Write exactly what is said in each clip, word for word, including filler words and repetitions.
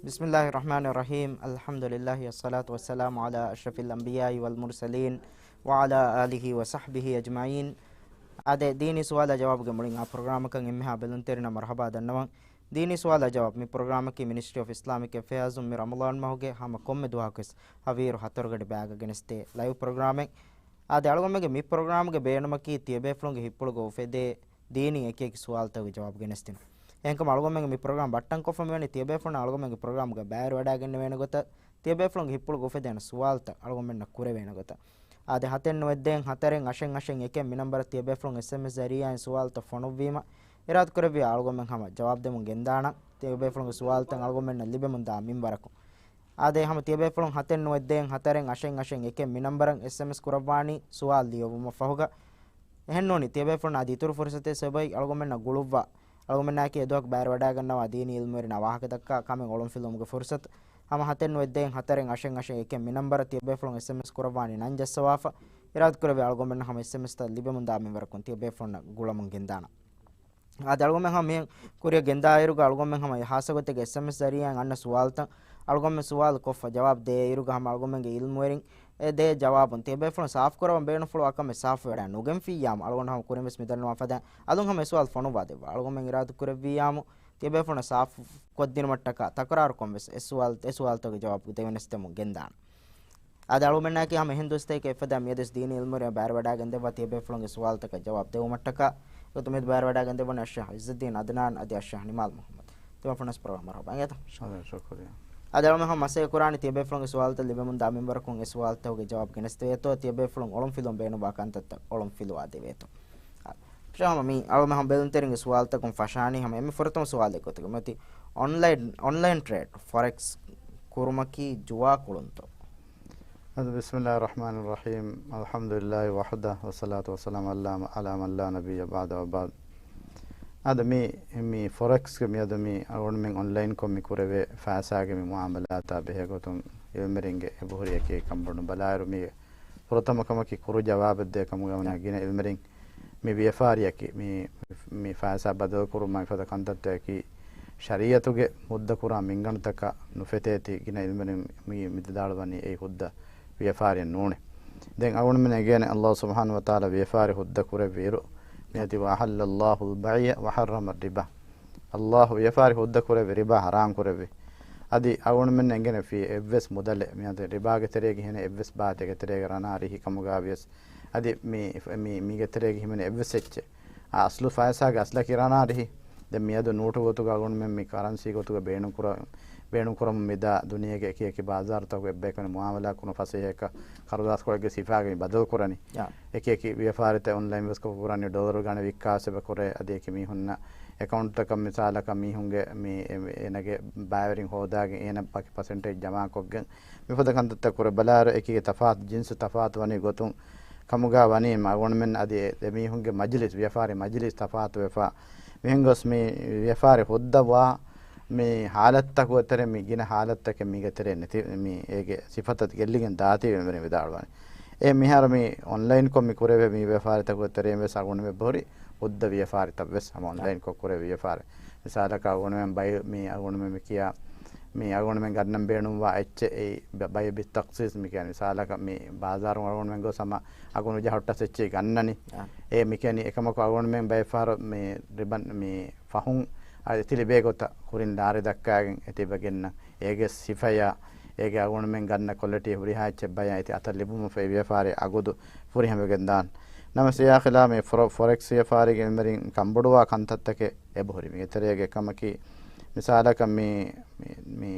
بسم الله الرحمن الرحيم. الحمد لله والصلاة والسلام على أشرف الأنبياء والمرسلين وعلى آله وصحبه أجمعين. އާދެ، ދީނީ ސުވާލާ ޖަވާބުގެ މުޅިން އާ ޕްރޮގްރާމަކަށް އެންމެހާ ބެލުންތެރިންނަށް މަރުޙަބާ ދަންނަވަން. ދީނީ ސުވާލާ ޖަވާބު މި ޕްރޮގްރާމަކީ މިނިސްޓްރީ އޮފް އިސްލާމިކް އެފެއާޒުން މި ރަމަޟާން މަހުގެ ހަމަ ކޮންމެ ދުވަހަކުވެސް ހަވީރު ހަތަރުގަޑި ބަޔާގަ ގެނެސްދޭ ލައިވް ޕްރޮގްރާމެއް. އާދެ، އަޅުގަނޑުމެންގެ މި ޕްރޮގްރާމްގެ ބޭނުމަކީ ތިޔަބޭފުޅުންގެ ހިތްޕުޅުގަ އުފެދޭ ދީނީ އެކިއެކި ސުވާލުތަކުގެ ޖަވާބު ގެނެސްދިނުން. އެހެންކަމުން އަޅުގަނޑުމެންގެ މި ޕްރޮގްރާމް ބައްޓަންކޮށްފަ މިވަނީ ތިޔަބޭފުޅުންނަށް އަޅުގަނޑުމެންގެ ޕްރޮގްރާމް ބައިވެވަޑައިގެންނެވޭނެ ގޮތަށް، ތިޔަބޭފުޅުންގެ ހިތްޕުޅުގަ އުފެދޭނެ ސުވާލުތައް އަޅުގަނޑުމެންނަށް ކުރެވޭނެ ގޮތަށް. އާދެ، ހަތެއް ނުވައެއް ދޭއް ހަތަރެއް އަށެއް އަށެއް އެކެއް މި ނަންބަރަށް ތިޔަބޭފުޅުން އެސްއެމްއެސް ޒަރީއާއިން ސުވާލުތައް ފޮނުއްވީމަ، އިރާދަކުރެއްވިޔާ އަޅުގަނޑުމެން ހަމަ ޖަވާބު ދެމުން ގެންދާނަން. ތިޔަބޭފުޅުންގެ ސުވާލުތައް އަޅުގަނޑުމެންނަށް ލިބެމުންދާ މިންވަރަކުން. އާދެ، ހަމަ ތިޔަބޭފުޅުން ހަތެއް ނުވައެއް ދޭއް ހަތަރެއް އަށެއް އަށެއް އެކެއް މި ނަންބަރަށް އެސްއެމްއެސް ކުރައްވާނީ ސުވާލު ލިޔުއްވުމަށް ފަހުގަ. އެހެންނޫނީ، ތިޔަބޭފުޅުން އަދި އިތުރު ފުރުސަތެއް ސަބަބަކީ އަޅުގަނޑުމެންނަށް ގުޅުއްވާ، އަޅުގަނޑުމެންނާއެކީ އެދުވަހަކު ބައިވެވަޑައިގަންނަވާ ދީނީ އިލްމުވެރިންނާ ވާހަކަދައްކާ ކަމެއް އޮޅުންފިލުވުމުގެ ފުރުސަތު. ހަމަ ހަތެއް ނުވައެއް ދޭއް ހަތަރެއް އަށެއް އަށެއް އެކެއް މި ނަންބަރަށް ތިޔަބޭފުޅުން އެސްއެމްއެސް ކުރައްވާނީ ނަން ޖައްސަވާފަ. އިރާދަކުރެއްވިޔާ އަޅުގަނޑުމެންނަށް ހަމަ އެސްއެމްއެސްތައް ލިބެމުންދާ މިންވަރަކުން ތިޔަބޭފުޅުންނަށް ގުޅަމުން ގެންދާނަން. އާދެ، އަޅުގަނޑުމެން ހަމަ މިހެން ކުރިއަށް ގެންދާއިރުގަ އަޅުގަނޑުމެން ހަމަ އެ ހާއްސަ ގޮތެއްގެ އެސްއެމްއެސް ޒަރީއާއިން އަންނަ ސުވާލުތައް އަޅުގަނޑުމެން ސުވާލު ކޮށްފަ ޖަވާބު ދޭއިރުގަ ހަމަ އަޅުގަނޑުމެންގެ އިލްމުވެރިން އެ ދޭ ޖަވާބުން ތިޔަބޭފުޅުން ސާފުކުރައްވަން ބޭނުންފުޅުވާ ކަމެއް ސާފުވެވަޑައި ނުގެންފިއްޔާމު، އަޅުގަނޑު ހަމަ ކުރިންވެސް މިދަންނަވާ ފަދައިން އަލުން ހަމަ އެ ސުވާލު ފޮނުއްވާ ދެއްވާ. އަޅުގަނޑުމެން އިރާދަކުރެއްވިއްޔާމު، ތިޔަބޭފުޅުންނަށް ސާފުކޮށްދިނުމަށްޓަކާ ތަކުރާރުކޮށްވެސް އެ ސުވާލު، އެ ސުވާލުތަކުގެ ޖަވާބު ދެވެނެސްދެމުން ގެންދާނަން. އާދެ، އަޅުގަނޑުމެންނާއެކީ ހަމަ އެހެން ދުވަސްތަކެއް އެފަދަ މިއަދުވެސް ދީނީ އިލްމުވެރިން ބައިވެވަޑައިގެންދެއްވާ ތިޔަބޭފުޅުންގެ ސުވާލުތަކަށް ޖަވާބު ދެއްވުމަށްޓަކާ. އެގޮތުން މިއަދު ބައިވެވަޑައިގެންދެއްވަނީ އައްޝައިޚް އިއްޒުއްދީން އަދްނާން އަދި އައްޝައިޚް ނިމާލް މުޙައްމަދު. ތިމަން ފުނަސް ޕްރޮގްރާމަރ ބައިގެތަ؟ ޝުކުރިއްޔާ. އަދި އަޅުގަނޑުމެން ހަމަ މަސައްކަތް ކުރާނީ ތިޔަބޭފުޅުންގެ ސުވާލުތައް ލިބެމުންދާ މިންވަރަކުން އެ ސުވާލުތަކުގެ ޖަވާބު ގެނެސްދެވޭތޯ، ތިޔަބޭފުޅުން އޮޅުންފިލުވަން ބޭނުންވާ ކަންތައްތައް އޮޅުންފިލުވާ ދެވޭތޯ. އާ، ފަށާ ހަމަ މި އަޅުގަނޑުމެން ހަމަ ބެލުންތެރިންގެ ސުވާލުތަކުން ފަށާނީ ހަމަ އެންމެ ފުރަތަމަ ސުވާލެއް ގޮތުގަ މިއޮތީ އޮންލައިން، އޮންލައިން ޓްރޭޑް، ފޮރެކްސް ކުރުމަކީ ޖުވާ ކުޅުންތޯ؟ އަދު، بسم الله الرحمن الرحيم، الحمد لله وحده، والصلاة والسلام على، على من لا نبي بعده، وبعد. އަދު މި، މި ފޮރެކްސްގެ މިއަދު މި އަޅުގަނޑުމެން އޮންލައިންކޮށް މި ކުރެވޭ ފައިސާގެ މި މުއާމަލާތާ ބެހޭ ގޮތުން އިލްމުވެރިންގެ އެބަހުރި އެކި ކަންބޮޑު ބަލާއިރު، މީގެ ފުރަތަމަ ކަމަކީ ކުރު ޖަވާބެއް ދޭ ކަމުގަ ވަނީ ގިނަ އިލްމުވެރިން މި ވިޔަފާރިއަކީ، މި، މި ފައިސާ ބަދަލު ކުރުމާ މިފަދަ ކަންތައްތަކަކީ ޝަރީއަތުގެ ހުއްދަ ކުރާ މިންގަނޑުތަކަށް ނުފެތޭތީ، ގިނަ އިލްމުވެރިން މި ވިދާޅުވަނީ އެއީ ހުއްދަ ވިޔަފާރިއެއް ނޫނޭ. ދެން އަޅުގަނޑުމެން އެނގޭނެ ﷲ ސުބްޙާނަހޫ ވަތަޢާލާ ވިޔަފާރި ހުއްދަ ކުރެއްވިއިރު، މިއޮތީ وأحل الله البيع وحرم الربا. ﷲ ވިޔަފާރި ހުއްދަ ކުރެއްވި، ރިބާ ޙަރާން ކުރެއްވި. އަދި އަޅުގަނޑުމެން އެނގޭނެ ފީ އެއްވެސް މުދަލެއް، މިއަދު ރިބާގެ ތެރޭގަ ހިމެނޭ އެއްވެސް ބާތެއްގެ ތެރޭގަ ރަނާ ރިހި ކަމުގަ ވިޔަސް، އަދި މި، މި، މީގެ ތެރޭގަ ހިމެނޭ އެއްވެސް އެއްޗެއް. އާ، އަސްލު ފައިސާގެ އަސްލަކީ ރަނާ ރިހި. ދެން މިއަދު ނޫޓު ގޮތުގަ އަޅުގަނޑުމެން މި ކަރަންސީ ގޮތުގަ ބޭނުން ކުރަ-، ބޭނުން ކުރަމުން މިދާ ދުނިޔޭގެ އެކި އެކި ބާޒާރުތަކުގަ އެއްބަޔަކު ވަނީ މުއާމަލާ ކުރުން ފަސޭހައަކަށް ކަރުދާސްކޮޅެއްގެ ސިފާގައި ބަދަލު ކުރަނީ. ޔާ. އެކި އެކި ވިޔަފާރިތައް އޮންލައިން ވެސް ކޮށް ކުރަނީ، ޑޮލަރު ގަނެ ވިއްކާސް އެބަ ކުރޭ. އަދި އެކި މީހުންނަށް އެކައުންޓްތަކަށް މިސާލަކަށް މީހުންގެ މި އެ-، އޭނަގެ ބައިވެރިން ހޯދާގެން އޭނަ ވަކި ޕަސެންޓޭޖް ޖަމާކޮށްގެން މިފަދަ ކަންތައްތައް ކުރޭ. ބަލާއިރު އެކީގެ ތަފާތު، ޖިންސު ތަފާތު ވަނީ ގޮތުން ކަމުގަ ވަނީ އަޅުގަނޑުމެން އަދި އެ ދެ މީހުންގެ މަޖިލިސް، ވިޔަފާރި މަޖިލިސް ތަފާތުވެފަ. މިހެން ގޮސް މި ވިޔަފާރި ހުއްދަ ވާ މި ހާލަތްތަކުގެ ތެރޭ މި ގިނަ ހާލަތްތަކެއް މީގެ ތެރޭ ނެތި، މި އޭގެ ސިފަތައް ގެއްލިގެން ދާތީ ވެމެރިން ވިދާޅުވަނީ. އެ މިހާރު މި އޮންލައިންކޮށް މި ކުރެވޭ މި ވިޔަފާރިތަކުގެ ތެރެއިން ވެސް އަޅުގަނޑުމެން އެބަހުރި ހުއްދަ ވިޔަފާރިތައް ވެސް ހަމަ އޮންލައިންކޮށް ކުރެވޭ ވިޔަފާރި. މިސާލަކަށް އަޅުގަނޑުމެން ބައި-، މި އަޅުގަނޑުމެން މި ކިޔާ، މި އަޅުގަނޑުމެން ގަންނަން ބޭނުންވާ އެއްޗެއް އެއީ ބަ-، ބައި ބިއްތަޤްސީސް މި ކިޔާ. މިސާލަކަށް މި ބާޒާރު އަޅުގަނޑުމެން ގޮސް ހަމަ އަގު ނުޖަހައްޓާ އެއްޗެއް ގަންނަނީ. އާ. އެ މި ކިޔަނީ އެކަމަކު އަޅުގަނޑުމެން ބައެއް ފަހަރު މި ރިބަން މި ފަހުން އަދި ތި ލިބޭ ގޮތަށް ކުރިން ލާރި ދައްކާގެން އެތިބަ ގެންނަން. އޭގެ ސިފަޔާ، އޭގެ އަޅުގަނޑުމެން ގަންނަ ކޮލިޓީ ހުރިހާ އެއްޗެއް ބަޔަށް އެތި އަތަށް ލިބުމަށް ފަހު ވިޔަފާރި އަގުދު ފުރިހަމަވެގެން ދާން. ނަމަވެސް އެއާ ޚިލާފަށް މި ފޮރ-، ފޮރެކްސް ވިޔަފާރީގެ އިލްމުވެރިން ކަންބޮޑުވާ ކަންތައްތަކެއް އެބަހުރި. މީގެ ތެރޭގަ އެކަމަކީ، މިސާލަކަށް މި، މި، މި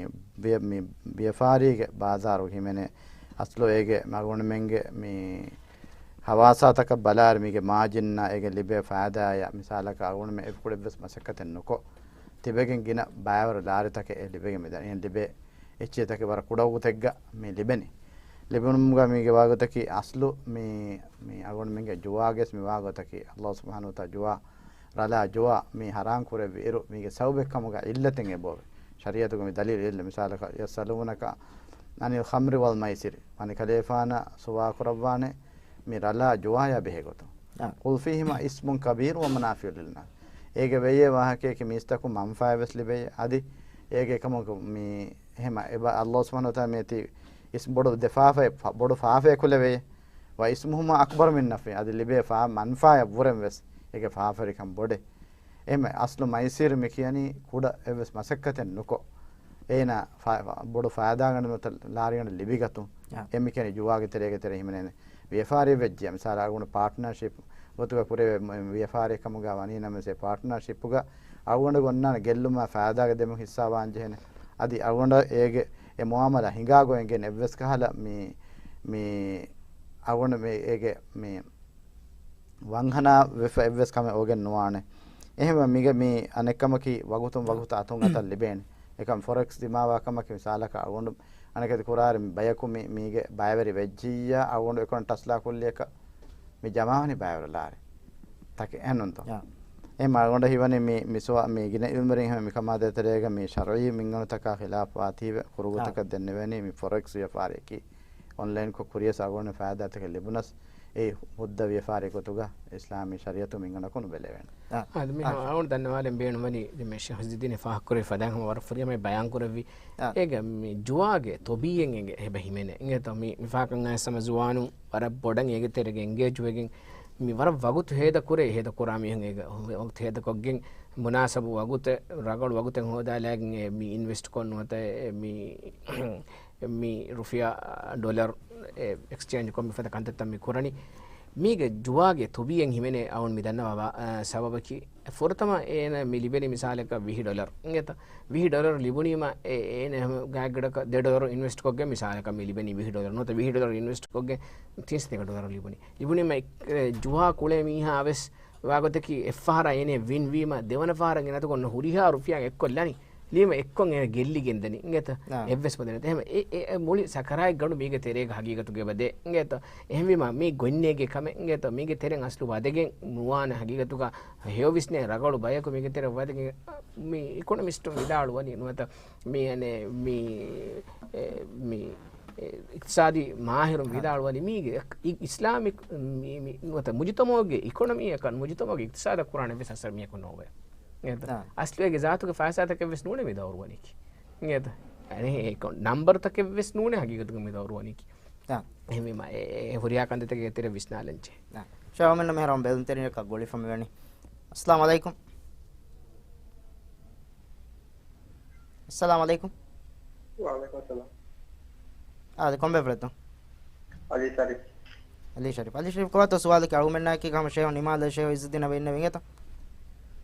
ވިޔަ-، މި ވިޔަފާރީގެ ބާޒާރު ހިމެނޭ އަސްލު އޭގެ އަޅުގަނޑުމެންގެ މި ހަވާސާތަކަށް ބަލާއިރު މީގެ މާޖިންއާ އޭގެ ލިބޭ ފައިދާއާ މިސާލަކަށް އަޅުގަނޑުމެން އެ ކުޑަ އެއްވެސް މަސައްކަތެއް ނުކޮށް ތިބެގެން ގިނަ ބައިވަރު ލާރިތަކެއް އެ ލިބެގެން މިދަނީ. އެ ލިބޭ އެއްޗެތަކެއް ވަރަށް ކުޑަ ގޮތެއްގަ މި ލިބެނީ. ލިބުނުމުގަ މީގެ ވާގޮތަކީ އަސްލު މި، މި އަޅުގަނޑުމެންގެ ޖުވާގެސް މި ވާގޮތަކީ ﷲ ސުބްޙާނަހޫ ވަތަޢާލާ ޖުވާ، ރަލާ ޖުވާ މި ޙަރާން ކުރެއްވި އިރު މީގެ ސަބަބެއް ކަމުގަ ޢިއްލަތެއް އެބައޮވޭ. ޝަރީޢަތުގަ މި ދަލީލު އެއްލެ. މިސާލަކަށް يسألونك عن الخمر والميسر، ވަނީ ކަލޭފާނަށް ސުވާލު ކުރައްވާނެ މި ރަލާ ޖުވާޔާ ބެހޭ ގޮތުން. އާ. قل فيهما إثم كبير ومنافع للناس. އޭގެ ވެއްޔޭ ވާހަކަޔަކީ މީސްތަކުން މަންފާއެއް ވެސް ލިބެޔޭ. އަދި އޭގެ ކަމަކު މި ހެމަ އެބަ ﷲ ސުބްޙާނަހޫ ވަތަޢާލާ މިއޮތީ އިސް ބޮޑު ދެ ފާފައެއް، ފަ-، ބޮޑު ފާފައެއް ކުލެވޭ. ވައިސްމުހުމާ އަކްބަރު މިން ނަފްޢި، އަދި ލިބޭ ފާ-، މަންފާއަށް ވުރެން ވެސް އޭގެ ފާފަވެރިކަން ބޮޑޭ. އެހެމަ އަސްލު މައިސިރު މި ކިޔަނީ ކުޑަ އެއްވެސް މަސައްކަތެއް ނުކޮށް، އޭނާ ފާ-، ފާ-، ބޮޑު ފައިދާގަނޑު ނުވަތަ ލާރިގަނޑު ލިބިގަތުން. އާ. އެ މި ކިޔަނީ ޖުވާގެ ތެރޭގެ ތެރެ ހިމެނޭނެ ވިޔަފާރި ވެއްޖެ. މިސާލަށް އަޅުގަނޑު ޕާޓްނަރޝިޕް ގޮތުގަ ކުރެވޭ މ-، ވިޔަފާރި ކަމުގަ ވަނީ ނަމަވެސް އެ ޕާޓްނަރޝިޕްގަ އަޅުގަނޑުގެ އޮންނާނެ ގެއްލުމާ ފައިދާގެ ދެމުން ހިއްސާވާން ޖެހޭނެ. އަދި އަޅުގަނޑަށް އޭގެ އެ މުއާމަލާ ހިނގާ ގޮތް އެނގޭނެ އެއްވެސް ކަހަލަ މި، މި އަޅުގަނޑު މި އޭގެ މި ވަންހަނާ ވެފަ އެއްވެސް ކަމެއް އޮގެން ނުވާނެ. އެހެންވެ މީގެ މި އަނެއްކަމަކީ ވަގުތުން ވަގުތަށް އަތުން އަތަށް ލިބޭނެ. އެކަމް ފޮރެކްސް ދިމާވާ ކަމަކީ މިސާލަކަށް އަޅުގަނޑު އަނެކެތި ކުރާރި ބަޔަކު މި، މީގެ ބައިވެރި ވެއްޖިއްޔާ އަޅުގަނޑު އެކަން ޓަސްލާ ކުއްލިއަކަށް މި ޖަމާވަނީ ބައިވެރި ލާރި. ތަކެއް އެހެންނުންތޯ؟ އާ. އެ މަގުނޑަ ހިވަނީ މި، މި ސުވާ-، މި ގިނަ އިލްމުވެރިން ހަމަ މިކަމާ ދޭތެރޭގަ މި ޝަރުޢީ މިންގަނޑުތަކާ ޚިލާފް ވާތީވެ ކުރު އާ. ގޮތަކަށް ދެންނެވެނީ މި ފޮރެކްސް ވިޔަފާރިއަކީ އޮންލައިންކޮށް ކުރިޔަސް އަޅުގަނޑު ފައިދާތަކެއް ލިބުނަސް އެ ހުއްދަ ވިޔަފާރި ގޮތުގަ އިސްލާމީ ޝަރީޢަތު މިންގަނޑަކު ނުބެލެވޭނެ. އާ. އާދެ، މި އާ. ހަމަ އަޅުގަނޑު ދަންނަވާލެން ބޭނުންވަނީ މި ޝޭޚް އިއްޒުއްދީން ފާހަގަކުރެއްވި ފަދައިން ހަމަ ވަރަށް ފުރިހަމައަށް ބަޔާންކުރެއްވި. އާ. އޭގެ މި ޖުވާގެ ތޮބީއެއް އެނގޭ އެބަ ހިމެނޭ. އިނގޭތޯ މި، މި ފާކަން އައިސް ހަމަ ޒުވާނުން ވަރަށް ބޮޑަށް އޭގެ ތެރޭގަ އެންގޭޖް ވެގެން މި ވަރަށް ވަގުތު ހޭދަ ކުރޭ، ހޭދަ ކުރާ މީހުން އޭގެ ވަގުތު ހޭދަކޮށްގެން މުނާސަބު ވަގުތެއް، ރަގަޅު ވަގުތެއް ހޯދާލާގެން އެ މި އިންވެސްޓް ކޮށް ނުވަތަ އެ މި މި ރުފިޔާ ޑޮލަރު އެ އެކްސްޗޭންޖް ކޮށް މިފަދަ ކަންތައްތައް މި ކުރަނީ. މީގެ ޖުވާގެ ތޮބީއެއް ހިމެނޭ އަޅުގަނޑު މި ދަންނަވާ، އާ، ސަބަބަކީ، ފުރަތަމަ އޭނަ މި ލިބެނީ މިސާލަކަށް ވިހި ޑޮލަރު. އިނގޭތަ؟ ވިހި ޑޮލަރު ލިބުނީމަ އެ، އޭނަ ހަމަ ގާތްގަނޑަކަށް ދެ ޑޮލަރު އިންވެސްޓް ކޮށްގެން މިސާލަކަށް މި ލިބެނީ ވިހި ޑޮލަރު. ނުވަތަ ވިހި ޑޮލަރު އިންވެސްޓް ކޮށްގެން ތިން ސަތޭކަ ޑޮލަރު ލިބުނީ. ލިބުނީމަ އެ، އެ، ޖުވާ ކުޅޭ މީހާ ވެސް ވާގޮތަކީ އެއްފަހަރާ އޭނަ ވިން ވީމަ، ދެވަނަ ފަހަރަށް އޭނަ އަތުގަ އޮންނަ ހުރިހާ ރުފިޔާ އެއްކޮށްލަނީ. ލީމަ އެއްކޮށް އޭނަ ގެއްލިގެންދަނީ. އިނގޭތަ؟ އާ. އެއްވެސް ބަދަލެއް ނެތް. އެހެން އެ، އެ، އެ މުޅި ސަކަރާތްގަނޑު މީގެ ތެރޭގަ ހަގީގަތުގަ އެބަދޭ. އިނގޭތަ؟ އެހެންވީމަ މީ ގޮތްނޭގެ ކަމެއް. އިނގޭތަ؟ މީގެ ތެރެއިން އަސްލު ވަދެގެން ނުވާނެ ހަގީގަތުގަ ހެޔޮވިސްނޭ ރަގަޅު ބަޔަކު މީގެ ތެރެ ވަދެގެން މި އިކޮނޮމިސްޓުން ވިދާޅުވަނީ ނުވަތަ މި އަނެ މި، އެ، މި، އެ، އިޤްތިޞާދީ މާހިރުން އާ. ވިދާޅުވަނީ މީގެ އި-، އިސްލާމިކް މި، މި، ނުވަތަ މުޖުތަމަޢުގެ އިކޮނޮމީއަކަށް މުޖުތަމަޢުގެ އިޤްތިޞާދަށް ކުރާނެ ވެސް އަސަރު މީހަކު ނޯވޭ. އެ، އާ. އަސްލު އޭގެ ޒާތުގެ ފައިސާތަކެއް ވެސް ނޫނޭ މި ދައުރުވަނީކީ. އެ، އަނެ އެ ކޮ-، ނަންބަރުތަކެއް ވެސް ނޫނޭ ހަގީގަތުގަ މި ދައުރުވަނީކީ. އާ. އެހެންވީމަ އެ، އެ، އެ ހުރިހާ ކަންތައްތަކެއް އެތެރެ ވިސްނާލަންޖެހޭ. އާ. ޝާހުމެން މިހާރު ބެލުންތެރިންނަކަށް ގުޅިފަ މިވަނީ. އައްސަލާމު ޢަލައިކުމް. އައްސަލާމު ޢަލައިކުމް. ވަޢަލައިކުމް އައްސަލާމް. އާދެ، ކޮންބޭފުޅެއްތޯ؟ އަލީ ޝަރީފް. އަލީ ޝަރީފް. އަލީ ޝަރީފް، ކޮބާތޯ ސުވާލަކީ؟ އަޅުގަނޑުމެންނާއެކީ ހަމަ ޝޭހު ނިމާލް ޝޭހު އިއްޒުއްދީން އެބަ އިންނެވި އިނގޭތަ؟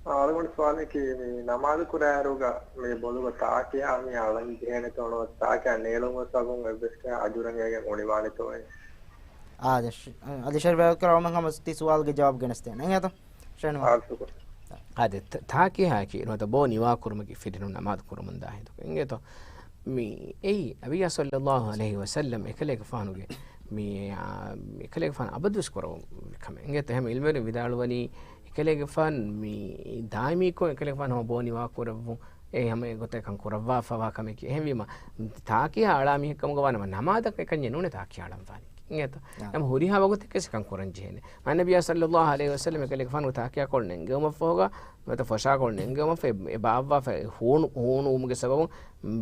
އާ، އަޅުގަނޑު ސުވާލަކީ މި ނަމާދު ކުރާއިރުގަ މި ބޮލުގަ ތާކިޔާ މި އަޅަން ޖެހޭނެތޯ ނުވަތަ ތާކިޔާ ނޭޅުމުގެ ސަބަބުން އެއްވެސް އަޖުރެއް އޭގެން އުނިވާނެތޯއޭ؟ އާދެ، އަލީ ޝަރީފް ބޭފުޅުކުރާ އަޅުގަނޑުމެން ހަމަ ތި ސުވާލުގެ ޖަވާބު ގެނެސްދޭނެ. އިނގޭތަ؟ ޝޭހު ނިމާލް. އާ، ޝުކުރު. އާދެ، ތާ-، ތާކިޔާއަކީ ނުވަތަ ބޯ ނިވާކުރުމަކީ ފިރިހެނުން ނަމާދު ކުރަމުންދާ ހިނދު. އިނގޭތޯ؟ މި އެއީ ނަބިއްޔާ ޞައްލައްލާހު ޢަލައިހި ވަސައްލަމް އެކަލޭގެފާނުގެ މި، އާ، އެކަލޭގެފާނު އަބަދުވެސް ކުރައްވާ ކަމެއް. އިނގޭތޯ؟ ހަމަ އިލްމުވެރިން ވިދާޅުވަނީ އެކަލޭގެފާނު މި ދާއިމީކޮށް އެކަލޭގެފާނު ހަމަ ބޯ ނިވާކުރައްވުން. އެ ހަމަ އެ ގޮތަށް އެކަން ކުރައްވާފަވާ ކަމެކޭ. އެހެންވީމަ ތާކިޔާ އަޅާ މީހެއް ކަމުގަ ވާނަމަ ނަމާދަށް އެކަންޏެއް ނޫނޭ ތާކިޔާ އަޅަން ވާނީ. އިނގޭތޯ؟ އާ. ނަމަ ހުރިހާ ވަގުތެއްގަސް އެކަން ކުރަން ޖެހޭނެ. މާތް ނަބިއްޔާ ޞައްލައްލާހު ޢަލައިހި ވަސައްލަމް އެކަލޭގެފާނު ތާކިޔާކޮޅު ނެންގެވުމަށްފަހުގަ، ނުވަތަ ފޮށާކޮޅު ނެންގެވުމަށްފަހު އެ ބާއްވާފަ ހޫނު، ހޫނުވުމުގެ ސަބަބުން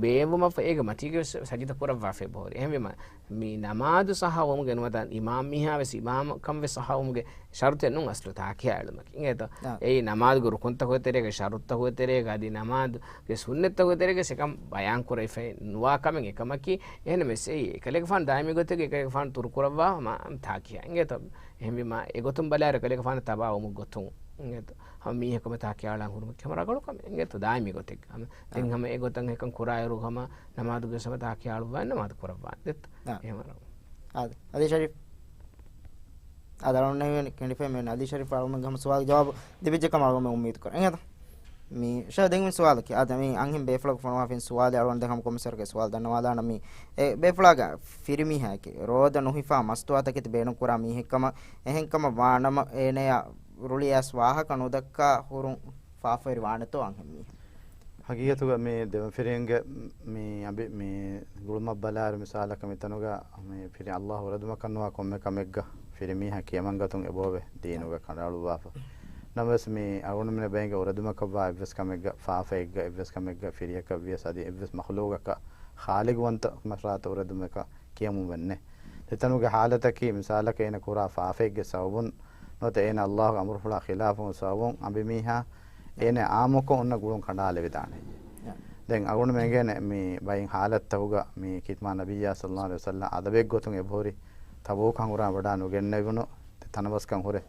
ބޭއްވުމަށްފަހު އޭގެ މަތީގަ ސަޖިދަ ކުރައްވާފަ އެބަހުރި. އެހެންވީމަ މި ނަމާދު ޞައްޙަވުމުގެ ނުވަތަ އިމާމް މީހާވެސް އިމާމްކަން ވެސް ޞައްޙަވުމުގެ ޝަރުޠެއް ނޫން އަސްލު ތާކިޔާ އެޅުމަކީ. އިނގޭތޯ؟ އާ. އެއީ ނަމާދުގެ ރުކުންތަކުގެ ތެރޭގަ، ޝަރުޠުތަކުގެ ތެރޭގަ، އަދި ނަމާދުގެ ސުންނަތްތަކުގެ ތެރޭގަ އެކަން ބަޔާންކުރެވިފައި ނުވާ ކަމެއް. އެކަމަކީ، އެހެންނަމަވެސް އެއީ އެކަލޭގެފާނު ދާއިމީ ގޮތެއްގަ އެކަލޭގެފާނު ތުރުކުރައްވާ ހަމަ ތާކިޔާ. އިނގޭތޯ؟ އެހެންވީމަ އެގޮތުން ބަލާއިރު އެކަލޭގެފާނަށް ތަބާވުމުގެ ގޮތުން. އިނގޭތޯ؟ ހަމަ މީހަކު ހަމަ ތާކިޔާ އަޅާން ހުރުމަކީ ހަމަ ރަގަޅު ކަމެއް. އިނގޭތޯ؟ ދާއިމީ ގޮތެއް. ހަމަ ދެން އާ. ހަމަ އެގޮތަށް އެކަން ކުރާއިރު ހަމަ ނަމާދުގެ ހަމަ ތާކިޔާ އަޅުއްވާ ނަމާދު ކުރައްވާ. ދެއްތަ؟ އާ. އެހެންވަރު. އާދެ. އަލީ ޝަރީފް. އާދެ، އަޅުގަނޑު ނޭނގެ ކެނޑިފައި މި އަލީ ޝަރީފް އަޅުގަނޑުގެ ހަމަ ސުވާލު ޖަވާބު ދެވިއްޖެ ކަމަށް އަޅުގަނޑު އުއްމީދު ކުރަން. އިނގޭތަ؟ މި ޝޭހު ދެން މި ސުވާލަކީ، އާދެ، މި އަންހެން ބޭފުޅަކު ފޮނުވާފިން ސުވާލެއް އަޅުގަނޑު ދެން ހަމަ ކޮންމެސް ވަރަކަށް ސުވާލު ދަންނަވާލާނަން. މި އެ ބޭފުޅާގެ ފިރިމީހާއެކޭ ރޯދަ ނުހިފާ މަސްތުވާތަކެތި ބޭނުން ކުރާ މީހެއްކަމަށް، އެހެންކަމަށް ވާނަމަ އޭނަޔާ ރުޅި އައިސް ވާހަކަ ނުދައްކާ ހުރުން ފާފަވެރި ވާނެތޯ އަންހެން މީހެއް؟ ހަގީގަތުގަ މި ދެވަނަ ފިރިހެންގެ މި އަނބި-، މި ގުޅުމަށް ބަލާއިރު މިސާލަކަށް މިތަނުގަ މި ފިރި ﷲ އުރެދުމަކަށް ނުވާ ކޮންމެ ކަމެއްގަ ފިރިމީހާ ކިޔަމަންގަތުން އެބައޮވޭ ދީނުގަ ކަނޑައަޅުއްވާފަ. ނަމަވެސް މި އަޅުގަނޑުމެން ބައިނގެ އުރެދުމަކަށްވާ އެއްވެސް ކަމެއްގަ ފާފައެއްގަ އެއްވެސް ކަމެއްގަ ފިރިއަކަށް ވިޔަސް އަދި އެއްވެސް މަޚްލޫގަކަށް ޚާލިގުވަންތަ މަށާތަ އުރެދުމަކަށް ކިޔަމުން ވެންނެ. ދެތަނުގެ ޙާލަތަކީ މިސާލަކަށް އޭނަ ކުރާ ފާފައެއްގެ ސަބަބުން ނުވަތަ އޭނަ އައްލާހުގެ އަމުރުފުޅާ ޚިލާފު ސަބަބުން އަނބިމީހާ އޭނަ އާއްމުކޮށް އޮންނަ ގުޅުން ކަނޑާލެވިދާނެ. ދެން އަޅުގަނޑުމެން އެނގޭނެ މި ބައިން ޙާލަތްތަކުގަ މި ކިތްމާ ނަބިއްޔާ ޞައްލައްލާހު ޢަލައިހި ވަސައްލަމް އަދަބެއްގޮތުން އެބަހުރި ތަބޫކަށް ހުރާ ވަޑާ ނުގެންނެވުނު ތަނަވަސްކަން ހުރެ.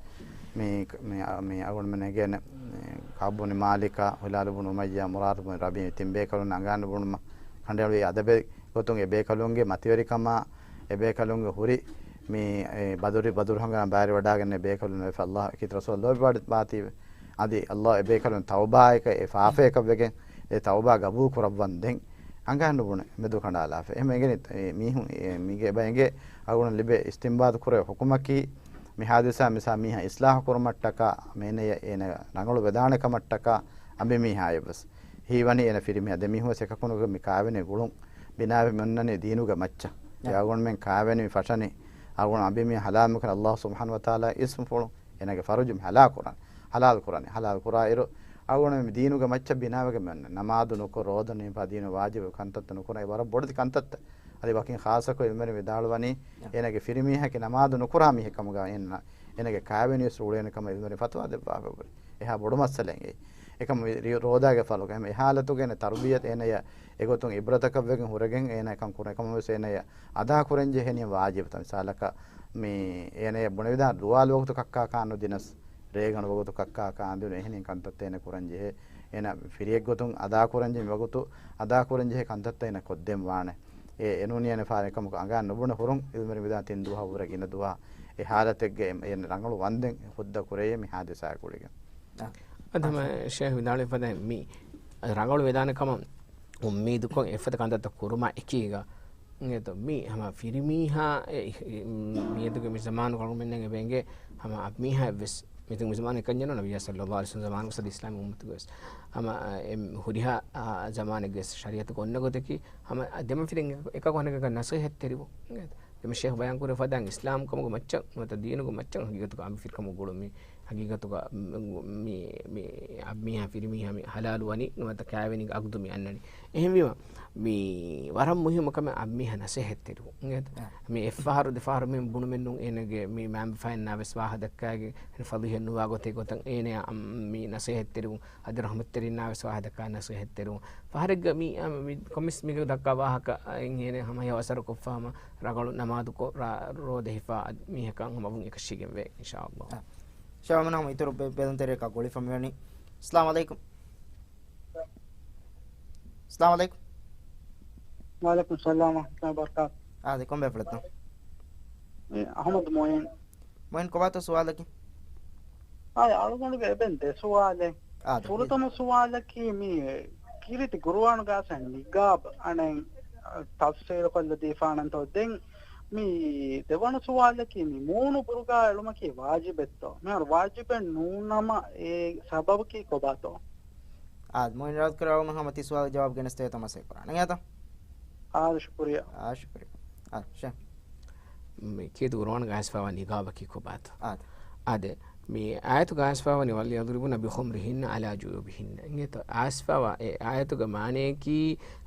މި، މި، މި އަޅުގަނޑުމެން އެނގޭނެ، މި ކަޢުބު ބުނު މާލިކާ، ހިލާލު ބުނު އުމައްޔާ، މުރާރަތު ބުނު ރަބީޢު، ތިން ބޭކަލުން އަނގައިން ނުބުނުމަށް ކަނޑައެޅުވި އަދަބެއް ގޮތުން އެ ބޭކަލުންގެ މަތިވެރިކަމާ، އެ ބޭކަލުންގެ ހުރި މި، އެ ބަދުރި، ބަދުރު ހަނގަނާ ބައިވެރިވަޑާގެން އެ ބޭކަލުން ވެފަ އައްލާހު އެކީ ރަސޫލާ ލޯބިވާތީވެ. އަދި އައްލާހު އެ ބޭކަލުން ތައުބާއަކަށް އެ ފާފަޔަކަށް ވެގެން އެ ތައުބާ ގަބޫލު ކުރައްވަން ދެން އަނގައިން ނުބުނެ މެދު ކަނޑާލާފަ. އެހެން އެނގެނީ އެ މީހުން އެ މީގެ އެބަ އެނގޭ އަޅުގަނޑު ލިބޭ އިސްތިންބާތު ކުރޭ ޙުކުމަކީ މި ޙާދިސާ މިސާ މީހާ އިސްލާހު ކުރުމަށްޓަކާ މޭނަޔަށް އޭނަ ރަނގަޅު ވެދާނެ ކަމަށްޓަކާ އަނބިމީހާޔަށްވެސް. ހީވަނީ އޭނަ ފިރިމީހާ ދެމީހުންވެސް އެކަކުނުގެ މި ކާވެނި ގުޅުން ބިނާވެ މި އޮންނަނީ ދީނުގެ މައްޗަށް. އެ އަޅުގަނޑުމެން ކާވެނި މި ފަށަނީ އަޅުގަނޑު އަނބިމީހާ ޙަލާލު މިކަން އައްލާހު ސުބްޙާނަހު ވަތަޢާލާ އިސްމުފުޅުން އޭނަގެ ފަރުޖު މި ޙަލާލު ކުރަން، ޙަލާލު ކުރަނީ، ޙަލާލު ކުރާއިރު، އަޅުގަނޑު މި ދީނުގެ މައްޗަށް ބިނާވެގެން މި އޮންނަ ނަމާދު ނުކޮށް، ރޯދަ ނުނިބާ، ދީނު ވާޖިބު ކަންތައްތައް ނުކުރާ، އެ ވަރަށް ބޮޑެތި ކަންތައްތައް. އަދި ވަކިން ޚާއްޞަކޮށް އިލްމުވެރިން ވިދާޅުވަނީ، އޭނަގެ ފިރިމީހަކީ ނަމާދު ނުކުރާ މީހެއް ކަމުގަ އޭނަ، އޭނަގެ ކާވެނިވެސް ރޫޅޭނެ ކަމަށް އިލްމުވެރިން ފަތުވާ ދެއްވާފަ ހުރި. އެހާ ބޮޑު މައްސަލައެއް އެއީ. އެކަމަ މި ރި-، ރޯދާގެ ފަޅުގަ އެހެން އެ ޙާލަތުގަ އޭނަ ތަރުބިޔަތު އޭނަޔަށް އެގޮތުން އިބްރަތަކަށްވެގެން ހުރެގެން އޭނަ އެކަން ކުރަން. އެކަމަށްވެސް އޭނަޔަށް އަދާކުރަންޖެހެނީ ވާޖިބުތައް. މިސާލަކަށް މި އޭނަޔަށް ބުނެވިދާނެ ދުވާލު ވަގުތު ކައްކާ ކާނުދިނަސް، ރޭގަނޑު ވަގުތު ކައްކާ ކާނުދިނު އެހެނިން ކަންތައްތައް އޭނަ ކުރަންޖެހޭ. އޭނަ ފިރިއެއްގޮތުން އަދާކުރަންޖެހި ވަގުތު އަދާކުރަންޖެހޭ ކަންތައްތައް އޭނަ ކޮށްދޭން ވާނެ. އެ އެނޫނިޔާނެ ފާރެއް ކަމަކު އަނގައިން ނުބުނެ ހުރުން އިލްމުވެރިން ވިދާނެ ތިން ދުވަހަށް ވުރެ ގިނަ ދުވަހަށް އެ ޙާލަތެއްގަ އެ، އޭނަ ރަނގަޅު ވަންދެން ހުއްދަ ކުރެޔޭ މި ޙާދިސާއާ ގުޅިގެން. އަ، އަދި ހަމަ ޝޭޚް ވިދާޅުވި ފަދައިން މި ރަނގަޅު ވެދާނެ ކަމަށް އުއްމީދުކޮށް އެފަދަ ކަންތައްތައް ކުރުމާ އެކީގަ، އިނގޭތޯ، މި ހަމަ ފިރިމީހާ އެ، މިއަދުގެ މި ޒަމާނުގަ އަޅުގަނޑުމެންނަށް އެބަ އެނގޭ ހަމަ އަނބިމީހާ އެއްވެސް މިތިން މި ޒަމާނު އެކަންޏެއް ނޫން، ނަބިއްޔާ ޞައްލައްލާހު ޢަލައިހި ވަސައްލަމް ޒަމާނުގަ ސަދި އިސްލާމީ އުއްމަތުގަވެސް ހަމަ އެ ހުރިހާ، އާ، ޒަމާނެއްގެ ޝަރީޢަތުގަ އޮންނަ ގޮތަކީ ހަމަ ދެމަފިރިން އެކަކު އަނެކަކަށް ނަސޭހަތްތެރިވުން. ދެމަ ޝޭޚް ބަޔާންކުރެ ފަދައިން އިސްލާމްކަމުގެ މައްޗަށް ނުވަތަ ދީނުގެ މައްޗަށް ހަގީގަތުގަ އަނބި ފިރިކަމުގަ ގުޅުން މީ ހަގީގަތުގަ މި، މި، މި އަނބިމީހާ ފިރިމީހާ މި ޙަލާލު ވަނީ ނުވަތަ ކާވެނީގެ އަގުދު މި އަންނަނީ. އެހެންވީމަ، މި ވަރަށް މުހިއްމު ކަމެއް އަނބިމީހާ ނަސޭހަތްތެރިވުން. އިނގޭތަ؟ އަ. މި އެއްފަހަރު ދެފަހަރު މި ބުނުމެއް ނޫން އޭނަގެ މި މައިންބަފައިންނާ ވެސް ވާހަ ދައްކާގެން ފަޟީޙަތް ނުވާ ގޮތެއް ގޮތަށް އޭނަޔާ މި ނަސޭހަތްތެރިވުން. އަދި ރަޙްމަތްތެރިންނާ ވެސް ވާހަ ދައްކާ ނަސޭހަތްތެރިވުން. ފަހަރެއްގަ މި، އަ، މި ކޮމިސް މީގަ ދައްކާ ވާހަކަ، އަ، އިން އޭނަ ހަމަ ހެޔޮ އަސަރު ކޮށްފަ ހަމަ ރަނގަޅު ނަމާދުކޮށް ރާ، ރޯދަ ހިފާ މީހަކަށް ހަމަ ވުން އެކަށީގެންވޭ، އިންޝާﷲ. އަ، ޝަވަމަން ހަމަ އިތުރު ބެ-، ބެލުންތެރިޔަކާ ގުޅިފަ މިވަނީ. އައްސަލާމު ޢަލައިކުމް. އައްސަލާމު ޢަލައިކުމް. ވަޢަލައިކުމް އައްސަލާމް ވަރަޙްމަތުﷲ ވަބަރަކާތު. އާދެ، ކޮން ބޭފުޅެއްތޯ؟ އެ، އަޙްމަދު މުޢިން. މުޢިން، ކޮބާތޯ ސުވާލަކީ؟ އާ، އަޅުގަނޑުގެ އެބައިން ދެ ސުވާލެއް. އާ، ދެ. ފުރަތަމަ ސުވާލަކީ މި ކީރިތި ޤުރުއާނުގައި ނިޤާބް އަނެއް ތަފްސީރު ކޮށްލަދީފާނަންތޯ؟ ދެން މި ދެވަނަ ސުވާލަކީ މި މޫނު ބުރުގާ އެޅުމަކީ ވާޖިބެއްތޯ؟ މިހާރު ވާޖިބެއް ނޫންނަމަ އޭ ސަބަބަކީ ކޮބާތޯ؟ އާދެ، މުޢިން ރައްދު ކުރާ އަޅުގަނޑު ހަމަ ތި ސުވާލު ޖަވާބު ގެނެސްދެވޭތޯ މަސައްކަތް ކުރާނަން. އާދެ، ޝުކުރިއްޔާ. އާ، ޝުކުރިއްޔާ. އާ، ޝޭޚް. މި ކީރިތި ޤުރުއާނުގައި އައިސްފައިވާ ނިޤާބަކީ ކޮބާތޯ؟ އާދެ. އާދެ، މި އާޔަތުގައި އައިސްފައިވަނީ، "وليضربن بخمرهن على جيوبهن" އިނގޭތޯ؟ އައިސްފައިވާ އެ އާޔަތުގެ މާނަޔަކީ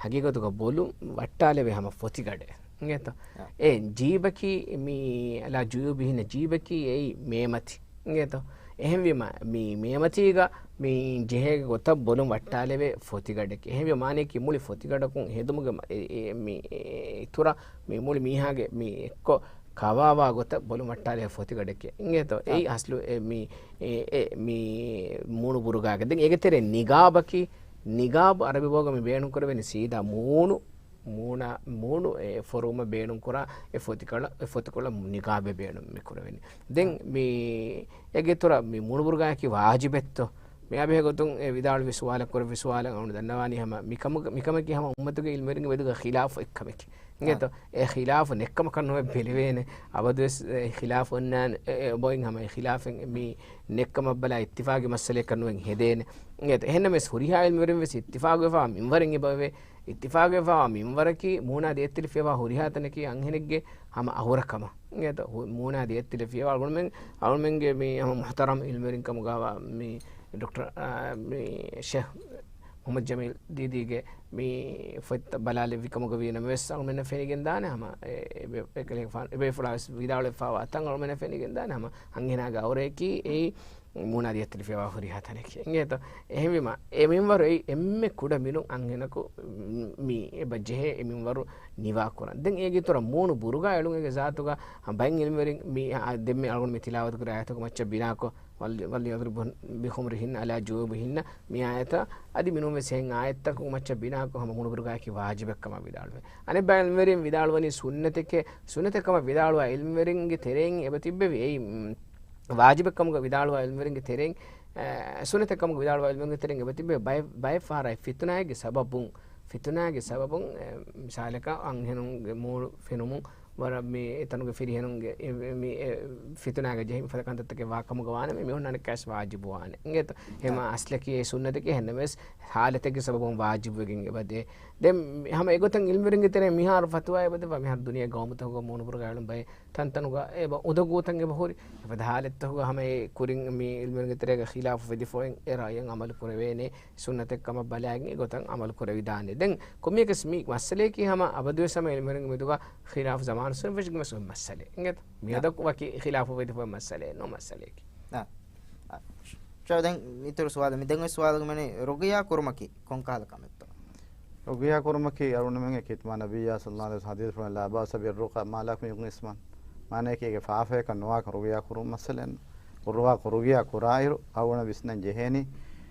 ހަގީގަތުގަ ބޮލުން ވައްޓާލެވޭ ހަމަ ފޮތިގަޑެއް. އިނގޭތޯ؟ އާ. އެ ޖީބަކީ މި على جيوبهن، ޖީބަކީ އެއީ މޭމަތި. އިނގޭތޯ؟ އެހެންވީމަ، މި މޭމަތީގަ މި ޖެހޭ ގޮތަށް ބޮލުން ވައްޓާލެވޭ ފޮތިގަޑެއް. އެހެންވީމަ މާނަޔަކީ މުޅި ފޮތިގަޑަކުން ހެދުމުގެ މަ-، އެ، އެ، މި، އެ، އިތުރަށް މި މުޅި މީހާގެ މި އެއްކޮށް ކަވާވާ ގޮތަށް ބޮލުން ވައްޓާލެވޭ ފޮތިގަޑެކޭ. އިނގޭތޯ؟ އާ. އެއީ އަސްލު އެ މި، އެ، އެ މި މޫނު ބުރުގާގެ. ދެން އޭގެ ތެރޭ ނިޤާބަކީ، ނިޤާބު އަރަބި ބަހުގަ މި ބޭނުންކުރެވެނީ ސީދާ މޫނު މޫނާ، މޫނު އެ ފޮރުވުމަށް ބޭނުންކުރާ އެ ފޮތިކޮޅަށް، އެ ފޮތިކޮޅަށް ނިޤާބެއް ބޭނުން މި ކުރެވެނީ. ދެން މި އޭގެ އިތުރަށް މި މޫނު ބުރުގާއަކީ ވާޖިބެއްތޯ؟ މިއާ ބެހޭ ގޮތުން އެ ވިދާޅުވި ސުވާލަށް ކުރެއްވި ސުވާލަށް އަޅުގަނޑު ދަންނަވާނީ ހަމަ މިކަމުގެ، މިކަމަކީ ހަމަ އުއްމަތުގެ އިލްމުވެރިންގެ މެދުގަ ޚިލާފު އެއްކަމެކޭ. އިނގޭތޯ؟ އާ. އެ ޚިލާފު ނެއްކަމަކަށް ނުވެ ބެލެވޭނެ. އަބަދުވެސް އެ ޚިލާފު އޮންނާނެ. އެ، އެ އޮބޮއިން ހަމަ އެ ޚިލާފެއް މި ނެއްކަމަށް ބަލާ އިއްތިފާގީ މައްސަލައަކަށް ނުވެ ހެދޭނެ. އިނގޭތޯ؟ އެހެންނަމަވެސް ހުރިހާ އިލްމުވެރިން ވެސް އިއްތިފާގުވެފަވާ މިންވަރެއް އެބަވޭ. އިއްތިފާގުވެފަވާ މިންވަރަކީ މޫނާ ދިޔައެއްތެރި ފިޔަވާ ހުރިހާ ތަނަކީ އަންހެނެއްގެ ހަމަ އަހުރަކަމަށް. އިނގޭތޯ؟ ހު-، މޫނާ ދިޔައެއްތެރި ފިޔަވާ އަޅުގަނޑުމެން، އަޅުގަނޑުމެންގެ މި ހަމަ މުޙްތަރަމް އިލްމުވެރިން ކަމުގަވާ މި ޑޮކްޓަރ، އާ، މި ޝޭޚް މުޙައްމަދު ޖަމީލް ދީދީގެ މި ފޮތްތައް ބަލާލެއްވި ކަމުގަ ވީނަމަވެސް، އަޅުގަނޑުމެންނަށް ފެނިގެންދާނެ ހަމަ އެ، އެ، އެކަލޭގެފާނު، އެބޭފުޅާވެސް ވިދާޅުވެފަވާ ތަން އަޅުގަނޑުމެންނަށް ފެނިގެންދާނެ ހަމަ އަންހެނާގެ އަހުރައަކީ އެއީ މޫނާ ދިޔައެއްތެރި ފިޔަވާ ހުރިހާ ތަނެކޭ. އިނގޭތޯ؟ އެހެންވީމަ، އެ މިންވަރު އެއީ އެންމެ ކުޑަ މިނުން އަންހެނަކު މި އެބަ ޖެހޭ އެ މިންވަރު ނިވާ ކުރަން. ދެން އޭގެ އިތުރަށް މޫނު ބުރުގާ އެޅުން އޭގެ ޒާތުގަ ބައެއް އިލްމުވެރިން މި، އާ، ދެންމެ އަޅުގަނޑު މި ތިލާވަތު ކުރި އާޔަތަކު މައްޗަށް ބިނާކޮށް، ވަލް-، وَلْيَضْرِبْ بِخُمُرِهِنَّ عَلَىٰ جُيُوبِهِنَّ މި އާޔަތަށް އަދި މިނޫންވެސް އެހެން އާޔަތްތަކު މައްޗަށް ބިނާކޮށް ހަމަ މޫނު ބުރުގާއަކީ ވާޖިބެއްކަމަށް ވިދާޅުވޭ. އަނެއްބައި އިލްމުވެރިން ވިދާޅުވަނީ ސުންނަތެކޭ، ސުންނަތެއްކަމަށް ވިދާޅުވާ އިލްމުވެރިންގެ ތެރެއިން އެބަ ތިއްބެވި އެއީ، މް، ވާޖިބެއްކަމުގަ ވިދާޅުވާ އިލްމުވެރިންގެ ތެރެއިން، އަ، ސުންނަތެއްކަމުގަ ވިދާޅުވާ އިލްމުވެރިންގެ ތެރެއިން އެބަ ތިއްބެވި ބައެއް، ބައެއް ފަހަރަށް ފިތުނާއެއްގެ ސަބަބުން، ފިތުނާގެ ސަބަބުން، އެ، މިސާލަކަށް އަންހެނުންގެ މޫނު ފެނުމުން، ވަރަށް މި އެތަނުގެ ފިރިހެނުންގެ އެ، އެ، މި އެ ފިތުނާގަ ޖެހި މިފަދަ ކަންތައްތަކެއް ވާ ކަމުގަ ވާނަމަ، މި އޮންނާނެ ކަސް ވާޖިބު ވާނެ. އިނގޭތޯ؟ ހަމަ އަސްލަކީ އެ ސުންނަތަކީ ހެންނަމަވެސް ހާލަތެއްގެ ސަބަބުން ވާޖިބުވެގެން އެބަދޭ. ދެން ހަމަ އެގޮތަށް އިލްމުވެރިންގެ ތެރެއިން މިހާރު ފަތުވާ އެބަދެއްވާ މިހާރު ދުނިޔޭގެ ގައުމުތަކުގަ މޫނުބުރުގާ އެޅުން ބައެއް ތަންތަނުގަ އެބަ އުނދަގޫތައް އެބަ ހުރި. އެފަދަ ހާލަތްތަކުގަ ހަމަ އެ ކުރިން މި އިލްމުވެރިންގެ ތެރޭގަ ޚިލާފު ވެދިފައި އެ ރައުޔަށް އަމަލު ކުރެވޭނެ. ސުންނަތެއް ކަމަށް ބަލާގެން އެގޮތަށް އަމަލު ކުރެވިދާނެ. ދެން ކޮންމެއަކަސް މި މައްސަލަޔަކީ ހަމަ އަބަދުވެސް ހަމަ އިލްމުވެރިންގެ މެދުގަ ޚިލާފު ޒަމާނު ސުން ފެށިގެން ވެސް މައްސަލައެއް. އިނގޭތަ؟ މިއަދަކު ވަކި ޚިލާފު ވެދިފައި މައްސަލައެއް ނޫން މައްސަލަޔަކީ. އާ. އާ. ޝާ، ދެން އިތުރު ސުވާލެއް. މި ދެން އޮތް ސުވާލުގެ މަނީ ރުގިޔާ ކުރުމަކީ ކޮން ކަހަލަ ކަމެއްތޯ؟ ރުގިޔާ ކުރުމަކީ އަޅުގަނޑުމެންގެ ކީރިތި މާ ނަބިއްޔާ ޞައްލައްލާހު ޢަލައިހި ވަސައްލަމް ޙަދީޘް ފުޅުން، "لا بأس بالرقى ما لم يكن إثما." މާނަޔަކީ އޭގެ ފާފަޔަކަށް ނުވާކަން ރުގިޔާ ކުރުން މައްސަލައެއް. ރުގިޔާ ކުރާއިރު އަޅުގަނޑަށް ވިސްނަން ޖެހޭނީ،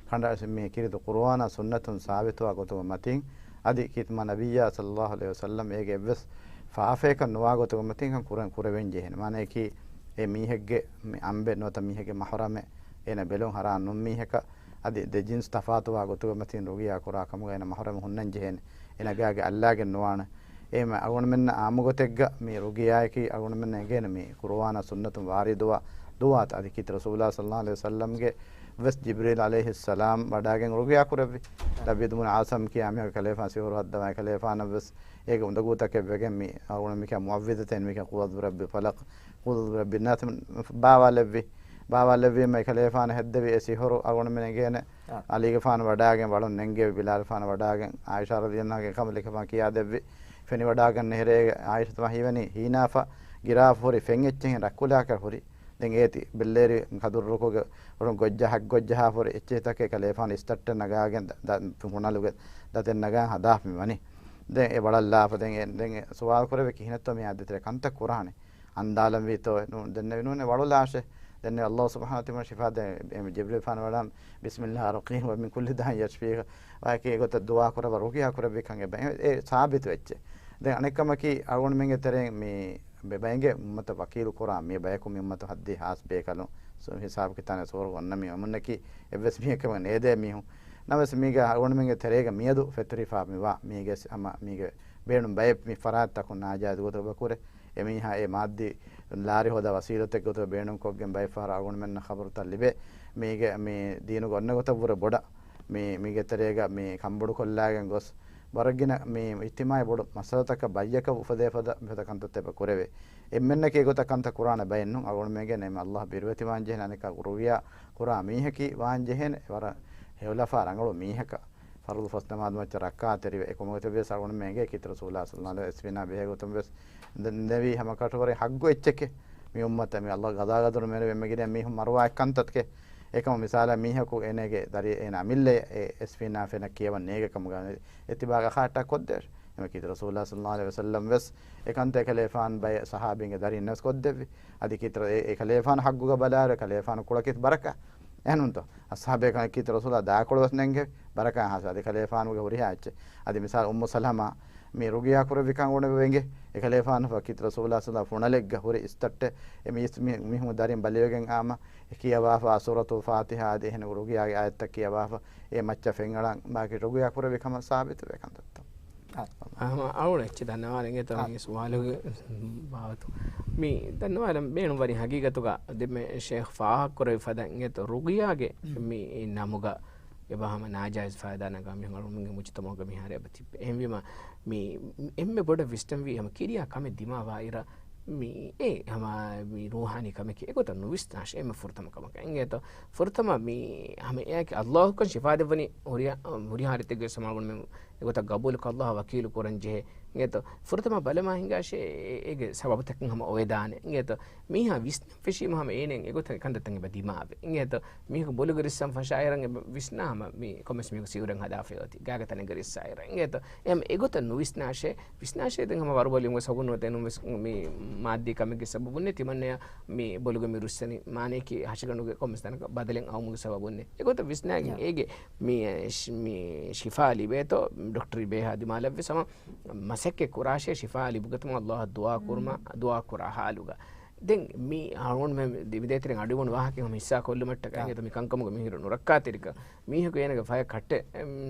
ކަނޑައަޅި މި ކީރިތި ޤުރުއާނާ ސުންނަތުން ސާބިތުވާ ގޮތުގެ މަތިން، އަދި ކީރިތި މާ ނަބިއްޔާ ޞައްލައްލާހު ޢަލައިހި ވަސައްލަމް އޭގެ އެއްވެސް ފާފަޔަކަށް ނުވާ ގޮތުގެ މަތިން ކަން ކުރަން، ކުރެވެން ޖެހޭނެ. މާނަޔަކީ އެ މީހެއްގެ މި އަނބެއް ނުވަތަ މީހެއްގެ މަޙްރަމެއް އޭނަ ބެލުން ޙަރާން ނޫން މީހަކަށް އަދި ދެ ޖިންސް ތަފާތުވާ ގޮތުގެ މަތިން ރުގިޔާ ކުރާ ކަމުގަ އޭނަ މަޙްރަމެއް ހުންނަން ޖެހޭނެ. އޭނަ ގާގެ އައްލާގެން ނުވާނެ. އެހެން އަޅުގަނޑުމެންނަށް އާއްމު ގޮތެއްގަ މި ރުގިޔާއަކީ އަޅުގަނޑުމެންނަށް އެނގޭނެ މި ޤުރުއާނާ ސުންނަތުން ވާރިދުވާ ދުޢާތައް. އަދި ކީރިތި ރަސޫލާ ޞައްލައްލާހު ޢަލައިހި ވަސައްލަމްގެ ވެސް ޖިބްރީލް ޢަލައިހިއްސަލާމް ވަޑާގެން ރުގިޔާ ކުރެއްވި. ލަބީދު ބުނު ޢައްޞަމް ކިޔާ މީހަކު ކަލޭފާނު ސިހުރު ހައްދަވާ، ކަލޭފާނަށް ވެސް އޭގެ އުނދަގޫތަކެއް ވެގެން މި އަޅުގަނޑު މިކިޔާ މުޢައްވިޛަތައިން މިކިޔާ ޤުލް އަޢޫޛު ބިރައްބިލް ފަލަޤް، ޤުލް އަޢޫޛު ބިރައްބިން ނާސް ބާވާލެއްވި. ބާވާލެއްވީމަ އެ ކަލޭފާނު ހެއްދެވި އެ ސިހުރު އަޅުގަނޑުމެން އެނގޭނެ. އާ. ޢަލީގެފާނު ވަޑާގެން ވަޅުން ނެންގެވި، ބިލާލްފާނު ވަޑާގެން އާއިޝާ ރަޟިޔަﷲ ޢަންހާގެ ކަނބަލަކަށް ކިޔާދެއްވި. ފެނިވަޑާގަންނަ ހިރޭގެ ޢާއިޝަތު މާ ހީވަނީ ހީނާފަ ގިރާފަ ހުރި ފެންއެއްޗެހިން ރަތްކުލައަކަށް ހުރި. ދެން އޭތި ބެއްލޭރި ކަދުރުކޮގެ ވަޅުން ގޮއްޖަހަށް ގޮއްޖަހާ ހުރި އެއްޗެހިތަކެއް ކަލޭފާނު އިސްތައްޓެއް ނަގާގެން ދަ-، ދަ-، ހުނަލުގެ ދަތެއް ނަގާ ހަދާފަ މި ވަނީ. ދެން އެ ވަޅަށް ލާފަ ދެން އެ، ދެން އެ ސުވާލު ކުރެވި ކިހިނެއްތޯ މި އާދެތެރޭ ކަންތައް ކުރާނެ. އަންދާލަން ވީތޯ ނޫން ދެންނެވި ނޫނޭ ވަޅުލާށޭ. ދެންނެވި ﷲ ސުބްޙާނަހޫ ވަތަޢާލާ ޝިފާ ދޭ. އެ ޖިބްރީލްފާނު ވަޑާން بسم الله أرقيه ومن كل داء يشفيه ވާކި އެގޮތަށް ދުޢާ ކުރައްވާ ރުޤިޔާ ކުރެއްވިކަން އެބަ-، އެ ސާބިތު އެއްޗެއް. ދެން އަނެއްކަމަކީ އަޅުގަނޑުމެންގެ ތެރެއިން މި ބެބައިގެ އުއްމަތަށް ވަކީލު ކުރާ މި ބަޔަކު މި އުއްމަތު ހައްދި ހާސް ބޭކަލުން ސު-، ހިސާބު ކިތާނެ ސުވަރުގެ އޮންނަ މި އުމުންނަކީ އެއްވެސް މީހެއްކަމެއް ނޭދޭ މީހުން. ނަމަވެސް މީގެ އަޅުގަނޑުމެންގެ ތެރޭގަ މިއަދު ފެތުރިފާ މިވާ މީގެ ސި-، ހަމަ މީގެ ބޭނުން ބައެއް މި ފަރާތްތަކުން ނާޖާއިޒު ގޮތުގަ ކުރޭ. އެމީހާ އެ މާއްދީ ލާރި ހޯދާ ވަސީލަތެއް ގޮތުގަ ބޭނުންކޮށްގެން ބައެއް ފަހަރަށް އަޅުގަނޑުމެންނަށް ޚަބަރުތައް ލިބޭ. މީގެ މި ދީނުގެ އޮންނަ ގޮތަށް ވުރެ ބޮޑަށް މި، މީގެ ތެރޭގަ މި ކަންބޮޑުކޮށްލާގެން ގޮސް، ވަރަށް ގިނަ މި އިޖްތިމާޢީ ބޮޑު މައްސަލަތަކަށް ބައްޔަކަށް އުފަދޭ ފަދަ މިފަދަ ކަންތައްތައް އެބަ ކުރެވޭ. އެންމެންނަކީ އެގޮތަށް ކަންތައް ކުރާނެ ބައެއް ނޫން. އަޅުގަނޑުމެންގެ ނަމަ ﷲ ބިރުވެތިވާން ޖެހޭނެ. އަނެއްކާ ރުޤިޔާ ކުރާ މީހަކީ ވާން ޖެހޭނެ ވަރަށް ހެޔޮލަފާ ރަނގަޅު މީހަކަށް. ފަރުޟު ފަސް ނަމާދު މައްޗަށް ރައްކާތެރިވެ، އެކަމަކު ވެސް އަޅުގަނޑުމެންގެ ކީރިތި ރަސޫލާ ޞައްލައްލާހު ޢަލައިހި ވަސައްލަމް އެސްފީނާ ބެހޭ ގޮތުން ވެސް ދެންނެވީ ހަމަ ކަށަވަރެއް ޙައްޤު އެއްޗެކޭ. މި އުއްމަތަށް މި ﷲ ގަޟާގަދަރު މެނުވެ އެންމެ ގިނަ މީހުން މަރުވާ އެއްކަންތަކެއް. އެކަމަ މިސާލަށް މީހަކު އޭނަގެ ދަރި އޭނަ އަމިއްލަ އެ އެސްފީނާ ފެނަށް ކިޔަވަން ނޭގެ ކަމުގަ އެތިބާގަ ޚާއްޓާ ކޮށްދެވެ. އެމަ ކީރިތި ރަސޫލާ ޞައްލައްލާހު ޢަލައިހި ވަސައްލަމް ވެސް އެކަންތައް ކަލޭފާން ބައެއް ޞަޙާބީންގެ ދަރީން ނަސް ކޮށްދެއްވި. އަދި ކީރިތި އެ، އެ ކަލޭފާނު ޙައްޤުގަ ބަލާއިރު ކަލޭފާނު ކުޅަކީ ބަރަކާ. އެހެންނޫންތޯ؟ އަޞްޙާބޭ ކަން ކީރިތި ރަސޫލާ ދާކޮޅު ވެސް ނެންގެ ބަރަކާ ހާސިލް. އަދި ކަލޭފާނުގެ ހުރިހާ އެއްޗެއް. އަދި މިސާލު އުއްމު ސަލަމާ މި ރުގިޔާ ކުރެއްވިކަން އުނެވެ ވެނގެ. އެކަލޭފާނު ފަކީތު ރަސޫލާ ސަލާ ފުނަލެއްގަ ހުރި އިސްތައްޓެ އެ މީސް މި-، މީހުން ދަރިން ބަލިވެގެން އާމަ އެ ކިޔަވާފާ ސޫރަތުލް ފާތިހާ އަދި އެހެން ރުގިޔާގެ އާޔަތްތައް ކިޔަވާފަ އެ މައްޗަށް ފެންއަޅަން މާކި ރުގިޔާ ކުރެވި ކަމަށް ސާބިތުވެ ކަންތައްތައް. އަ، އަހަ، އަޅުން އެއްޗެއް ދަންނަވާލަން އެތަ އަ. މި ސުވާލުގެ ބާވަތު. މި ދަންނަވާލަން ބޭނުން ވަނީ ހަގީގަތުގަ ދެންމެ ޝޭޚް ފާހަގަކުރެއްވި ފަދަ އިނގޭތޯ ރުގިޔާގެ މި ނަމުގަ އެބަ ހަމަ ނާޖާއިޒް ފައިދާ ނަގާ މީހުން އަޅުމެންގެ މުޖުތަމަޢުގަ މިހާރު އެބަ ތިއްބެ. އެހެންވީމަ، މި އެންމެ ބޮޑަށް ވިސްނަންވީ ހަމަ ކިރިޔާ ކަމެއް ދިމާވާއިރަށް، މި އެ ހަމަ މި ރޫޙާނީ ކަމެކޭ އެގޮތަށް ނުވިސްނާށޭ އެންމެ ފުރަތަމަ ކަމަކަށް. އިނގޭތޯ؟ ފުރަތަމަ މި ހަމަ އެއާއެކީ ﷲ ކަން ޝިފާ ދެއްވަނީ ހުރިހާ، ހުރިހާ ރީތިއެއްގެ ސަމާލު މި އެގޮތަށް ގަބޫލުކޮށް ﷲ އާ ވަކީލު ކުރަން ޖެހޭ. އިނގޭތޯ؟ ފުރަތަމަ ބަލަމާ ހިނގާށޭ އޭގެ ސަބަބުތަކެއް ހަމަ އޮވެދާނެ. އިނގޭތޯ؟ މީހާ ވިސްނަން ފެށީމަ ހަމަ އޭނައަށް އެގޮތަށް ކަންތައްތައް އެބަ ދިމާވޭ. އިނގޭތޯ؟ މީހަކު ބޮލުގަ ރިއްސަން ފަށާއިރަށް އެބަ ވިސްނާ ހަމަ މި ކޮންމެސް މީހަކު ސިހުރެއް ހަދާފައި އޮތީ. ގާގަ ތަނެއްގަ ރިއްސާއިރަށް. އިނގޭތޯ؟ އެހެން އެގޮތަށް ނުވިސްނާށޭ. ވިސްނާށޭ ދެން ހަމަ ވަރުބަލިވުމުގެ ސަބަބުން ނުވަތަ އެނޫންވެސް މި މާއްދީ ކަމެއްގެ ސަބަބުންނޭ ތިމަންނަޔަށް މި ބޮލުގަ މި ރުއްސަނީ. މާނަޔަކީ ހަށިގަނޑުގެ ކޮންމެސް ތަނަކަށް ބަދަލެއް އައުމުގެ ސަބަބުންނޭ. އެގޮތަށް ވިސްނާގެން އާ. އޭގެ މި ޝި-، މި ޝިފާ ލިބޭތޯ، ޑޮކްޓަރީ ބޭހާ ދިމާލަށްވެސް ހަމަ މަސައްކަތް ކުރާށޭ ޝިފާ ލިބުގަތުމަށް ﷲ އަށް ދުޢާ ކުރުމަށް، ދުޢާ ކުރާ ހާލުގަ. ދެން މި އަޅުގަނޑުމެން ދިވެހި ދޭތެރެއިން އަޑުއިވުނު ވާހަކަ ހަމަ ހިއްސާ ކޮށްލުމަށްޓަކައި އާ. އިނގޭތޯ މި ކަންކަމުގަ މިހިރު ނުރައްކާތެރިކަން. މީހަކު އޭނަގެ ފަޔަށް ކައްޓެއް، އެ،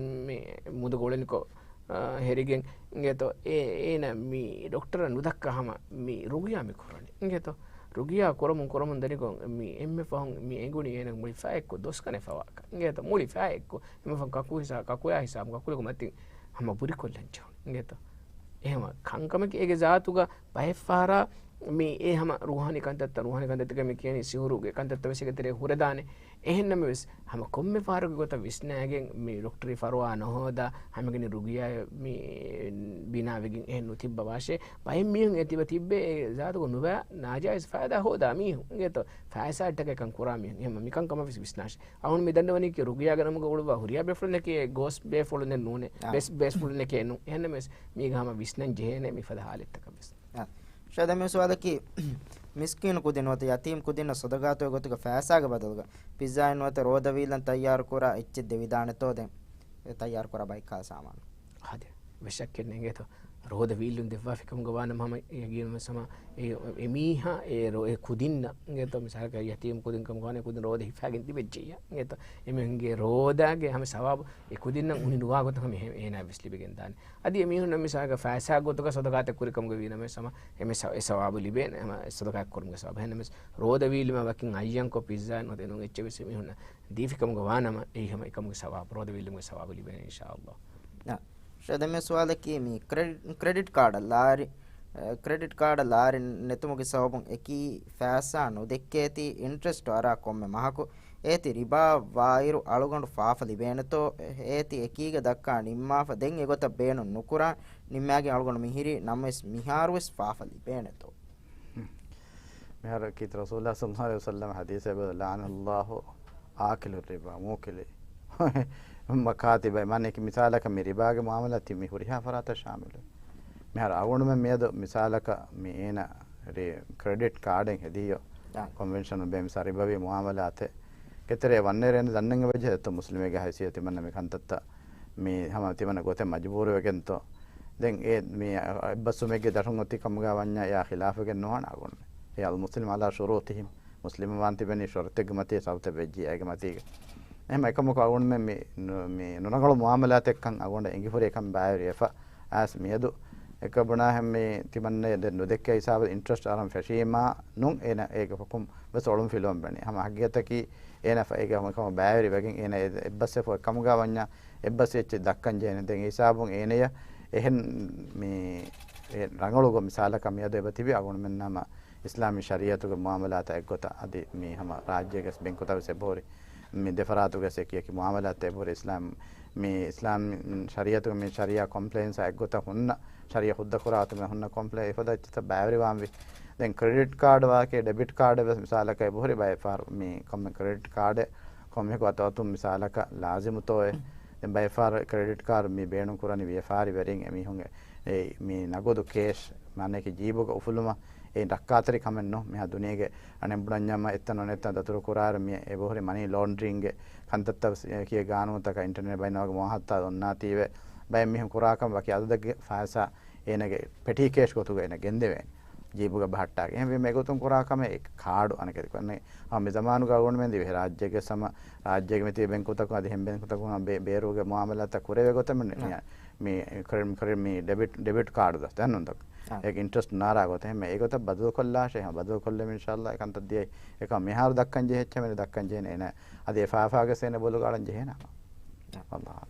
މި މުދު ގުޅެނިކޮށް، އާ، ހެރިގެން އިނގޭތޯ އޭ، އޭނަ މި ޑޮކްޓަރަށް ނުދައްކާ ހަމަ މި ރުގިޔާ މި ކުރަނީ. އިނގޭތޯ ރުގިޔާ ކުރަމުން ކުރަމުން ދަނިކޮށް މި އެންމެ ފަހުން މި އެނގުނީ އޭނަ މުޅި ފަޔަށްކޮށް ދޮސްކަނެ ފަވާކަށް. އިނގޭތޯ މުޅި ފަޔަށްކޮށް އެންމެ ފަހުން ކަކު ހިސާ-، ކަކުޔާ ހިސާބު ކަކުލުގެ މަތިން ހަމަ ބުރިކޮށްލަން ޖެހުނު. އިނގޭތޯ؟ އެހެމަ ކަންކަމަކީ އޭގެ ޒާތުގަ ބައެއްފަހަރާ މި އެ ހަމަ ރޫޙާނީ ކަންތައްތައް، ރޫޙާނީ ކަންތައްތަކަށް މި ކިޔަނީ ސިހުރުގެ ކަންތައްތައް ވެސް އޭގެ ތެރޭ ހުރެދާނެ. އެހެންނަމަވެސް، ހަމަ ކޮންމެ ފަހަރަކުގެ ގޮތަށް ވިސްނާގެން މި ޑޮކްޓަރީ ފަރުވާ ނުހޯދާ، ހަމަގެނި ރުގިޔާ މި ބިނާވެގެން އެހެން ނުތިއްބަވާށޭ. ބައެއް މީހުން އެ ތިބަ ތިއްބޭ އެ ޒާތުގަ ނުބައި ނާޖާއިޒް ފައިދާ ހޯދާ މީހުން. އިނގޭތޯ ފައިސާއަށްޓަކައި ކަން ކުރާ މީހުން. އެހެން މިކަންކަމަށް ވެސް ވިސްނާށޭ. އަޅުން މި ދަންނަވަނީކީ ރުގިޔާގެ ނަމުގަ އުޅުއްވާ ހުރިހާ ބޭފުޅުންނެކޭ ގޯސް ބޭފުޅުންނެއް ނޫނޭ. އާ. ބޭސް ބޭސްފުޅުންނެކޭ ނޫން. އެހެންނަމަވެސް މީގަ ހަމަ ވިސްނަން ޖެހޭނެ މިފަދަ ހާލަތްތަކަށް ވެސް. އާ. ޝައިދަ މި ސުވާލަކީ މިސްކީނު ކުދިން ނުވަތަ ޔަތީމް ކުދިންނަށް ޞަދަޤާތުގެ ގޮތުގަ ފައިސާގެ ބަދަލުގަ ޕިއްޒާއެއް ނުވަތަ ރޯދަ ވީއްލަން ތައްޔާރު ކުރާ އެއްޗެއް ދެވިދާނެތޯ ދެން އެ ތައްޔާރު ކުރާ ބައެއްކާ ސާމާނު؟ އާދެ، ވެސް ޝައްކެއް ނޭނގޭތޯ. ރޯދަ ވީއްލުން ދެއްވާފިކަމުގަ ވާނަމަ ހަމަ ޔަގީނުންވެސް ހަމަ އެ، އެމީހާ އެ ރޯ-، އެ ކުދިންނަށް އިނގޭތޯ މިސާލަކަށް ޔަތީމް ކުދިން ކަމުގަ ވާނަމަ ކުދިން ރޯދަ ހިފާގެން ތިބެއްޖެއްޔާ އިނގޭތޯ. އެމީހުންގެ ރޯދާގެ ހަމަ ސަވާބު އެ ކުދިންނަށް އުނި ނުވާ ގޮތަށް ހަމަ އެ-، އޭނާ ވެސް ލިބިގެން ދާނެ. އަދި އެމީހުންނަށް މިސާލަކަށް ފައިސާ ގޮތުގަ ޞަދަޤާތެއް ކުރި ކަމުގަ ވީނަމަވެސް ހަމަ އެމެ ސަ-، އެ ސަވާބު ލިބޭނެ ހަމަ ޞަދަޤާތް ކުރުމުގެ ސަވާބު. އެހެންނަމަވެސް ރޯދަ ވީއްލުމަށް ވަކިން އައްޔަންކޮށް ޕިއްޒާ ނުވަތަ އެނޫން އެއްޗެއް ވެސް އެމީހުންނަށް ދީފިކަމުގަ ވާނަމަ އެއީ ހަމަ އެކަމުގެ ސަވާބު، ރޯދަ ވީއްލުމުގެ ސަވާބު ލިބޭނެ އިންޝާﷲ. އާ، ޝައިދަ މި ސުވާލަކީ މި ކްރެޑިޓް، ކްރެޑިޓް ކާޑަށް ލާރި، އަ، ކްރެޑިޓް ކާޑަށް ލާރި ނެތުމުގެ ސަބަބުން އެކީ ފައިސާ ނުދެއްކޭތީ އިންޓްރެސްޓް އަރާ ކޮންމެ މަހަކު އޭތި ރިބާ ވާއިރު އަޅުގަނޑު ފާފަ ލިބޭނެތޯ؟ އޭތި އެކީގަ ދައްކާ ނިންމާފަ ދެން އެގޮތަށް ބޭނުން ނުކުރާ ނިންމާގެން އަޅުގަނޑު މިހިރީ ނަމަވެސް މިހާރުވެސް ފާފަ ލިބޭނެތޯ؟ މިހާރު ކީރިތި ރަސޫލާ ޞައްލަﷲު ޢަލައިހި ވަސައްލަމަ ޙަދީޘެއް އެބަ، "ލަޢަނަﷲު އާކިލަ ރިބާ، މޫކިލި މަކާތިބަ." މާނައަކީ މިސާލަކަށް މި ރިބާގެ މުޢާމަލާތް މި ހުރިހާ ފަރާތަށް ޝާމިލު. މިހާރު އަޅުގަނޑުމެން މިއަދު މިސާލަކަށް މި އޭނަ ރި-، ކްރެޑިޓް ކާޑެއް ހެދިޔޯ، އާ. ކޮންވެންޝަނަލް ބޭ މިސާ ރިބަވީ މުޢާމަލާތެއް. ކެތެރޭ ވަންނޭރޭ އޭނަ ދަންނަން އެބަޖެހޭ ދެއްތޯ މުސްލިމެއްގެ ހައިސިއްޔަތު ތިމަންނަ މި ކަންތައްތައް މި ހަމަ ތިމަންނަ ގޮތެއް މަޖުބޫރުވެގެންތޯ. ދެން އެ މި އެއްބަސްވުމެއްގެ ދަށުން އޮތި ކަމުގަ ވަންޏާ އެއާ ޚިލާފުވެގެން ނުވާނެ އަޅުގަނޑު. އެ އަލްމުސްލިމް ޢަލާ ޝުރޫޠިހި، މުސްލިމް ވާން ތިބެނީ ޝަރުޠެއްގެ މަތީ، ޝަރުޠެއް ވެއްޖިއްޔާ އޭގެ މަތީގަ. އެހެން އެކަމަކު އަޅުގަނޑުމެން މި ނު-، މި ނުރަނގަޅު މުޢާމަލާތެއްކަން އަޅުގަނޑަށް އެނގި ހުރި އެކަން ބައިވެރިވެފަ އައިސް މިއަދު އެކަ ބުނާހެން މި ތިމަންނަ ދެން ނުދެއްކޭ ހިސާބަށް އިންޓްރެސްޓް އަރަން ފެށީމާ ނޫން އޭނަ އޭގެ ހުކުމް ވެސް އޮޅުން ފިލުވަން ބެނީ. ހަމަ ހަގީގަތަކީ އޭނަ ފަ-، އޭގެ ހަމަ ކަމަށް ބައިވެރިވެގެން އޭނަ އެ-، އެއްބަސްވެފަ އެކަމުގަ ވަންޏާ އެއްބަސް އެއްޗެއް ދައްކަން ޖެހޭނެ. ދެން އެ ހިސާބުން އޭނަޔަށް އެހެން މި އެ ރަނގަޅު ގޮތް މިސާލަކަށް މިއަދު އެބަ ތިބި އަޅުގަނޑުމެންނާމަ އިސްލާމީ ޝަރީޢަތުގެ މުޢާމަލާތާ އެއްގޮތަށް އަދި މި ހަމަ ރާއްޖޭގެ ބެންކުތައް ވެސް އެބަހުރި މި ދެފަރާތުގެ އެކިއެކި މުޢާމަލާތް އެބަހުރި އިސްލާމް، މި އިސްލާމް ޝަރީޢަތުގެ މި ޝަރީޢާ ކޮމްޕްލައިންސާ އެއްގޮތަށް ހުންނަ، ޝަރީޢާ ހުއްދަ ކުރާ އަތުމެ ހުންނަ ކޮމްޕްލައިން އެފަދަ އެއްޗިތައް ބައިވެރިވާންވީ. ދެން ކްރެޑިޓް ކާޑް ވާކޭ ޑެބިޓް ކާޑެއް ވެސް މިސާލަކަށް އެބަހުރި ބައެއް ފަހަރު މި ކޮންމެ ކްރެޑިޓް ކާޑެއް ކޮންމެކު އަތު އަތުން މިސާލަކަށް ލާޒިމުތޯއޭ. ދެން ބައެއް ފަހަރު ކްރެޑިޓް ކާޑް މި ބޭނުން ކުރަނީ ވިޔަފާރިވެރިން އެމީހުންގެ އެ މި ނަގުދު ކޭޝް، މާނައަކީ ޖީބުގަ އުފުލުމަށް އެ ރައްކާތެރި ކަމެއް ނޫން. މިހާ ދުނިޔޭގެ އަނެއް ބުނަންޏާމަ އެއްތަން އަނެއްތަން ދަތުރު ކުރާއިރު މި އެބަހުރި މަނީ ލޯންޑްރިންގެ ކަންތައްތައް ކިޔޭ ގާނޫނުތަކަށް އިންޓަރނެޓް ބައިނަވަގެ މުވާހަތާ އޮންނާތީވެ. ބައެއް މީހުން ކުރާކަން ވަކި އަދަދެއްގެ ފައިސާ އޭނަގެ ޕެޓީ ކޭޝް ގޮތުގަ އޭނަ ގެންދެވޭނެ. ޖީބުގަ ބަހައްޓާގެ. އެހެންވީމަ އެގޮތުން ކުރާ ކަމެއް އެ ކާޑު އަނެކެތި ކޮންނެ. ހަމަ މި ޒަމާނުގަ އަޅުގަނޑުމެން ދިވެހި ރާއްޖޭގެ ސަމަ، ރާއްޖޭގެ މިތިބި ބެންކުތަކުން އަދި ހެން ބެންކުތަކުން ބޭ-، ބޭރުގެ މުއާމަލާތްތައް ކުރެވޭ ގޮތަށް މި، އާ. މި ކްރެޑިޓް، ކްރެޑިޓް، މި ޑެބިޓް، ޑެބިޓް ކާޑު ދަސް ދެން ނުންތަކު. އާ. އޭގެ އިންޓްރެސްޓް ނާރާ ގޮތަށް ހެން އެގޮތަށް ބަދަލުކޮށްލާށޭ، ހަމަ ބަދަލުކޮށްލެ އިންޝާﷲ އެކަންތައް ދިޔައީ. އެކަމަ މިހާރު ދައްކަން ޖެހޭ އެއްޗެއް މި ދައްކަން ޖެހޭނެ އޭނަ. އަދި އެ ފާފާގެ ސޭނެ ބޮލުގަ އަޅަން ޖެހޭނެ ހަމަ. އާ. ވައްލާހު.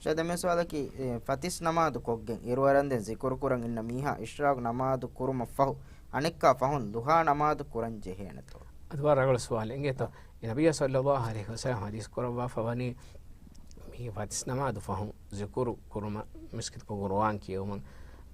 ޝޭ ދެން މި ސުވާލަކީ، އެ، ފަތިސް ނަމާދު ކޮށްގެން އިރުއަރަންދެން ޒިކުރު ކުރަން އިންނަ މީހާ އިޝްރާގު ނަމާދު ކުރުމަށް ފަހު އަނެއްކާ ފަހުން ޟުހާ ނަމާދު ކުރަން ޖެހޭނެތޯ؟ އަދި ވަރަށް ރަނގަޅު ސުވާލެއް އިނގޭތޯ. އާ. އެ ނަބިއްޔާ ޞައްލައްލާހު ޢަލައިހި ވަސައްލަމަ ޙަދީޘް ކުރައްވާފަ ވަނީ މި ފަތިސް ނަމާދު ފަހުން ޒިކުރު ކުރުމަށް މިސްކިތުގަ ޤުރުއާން ކިޔެވުމަށް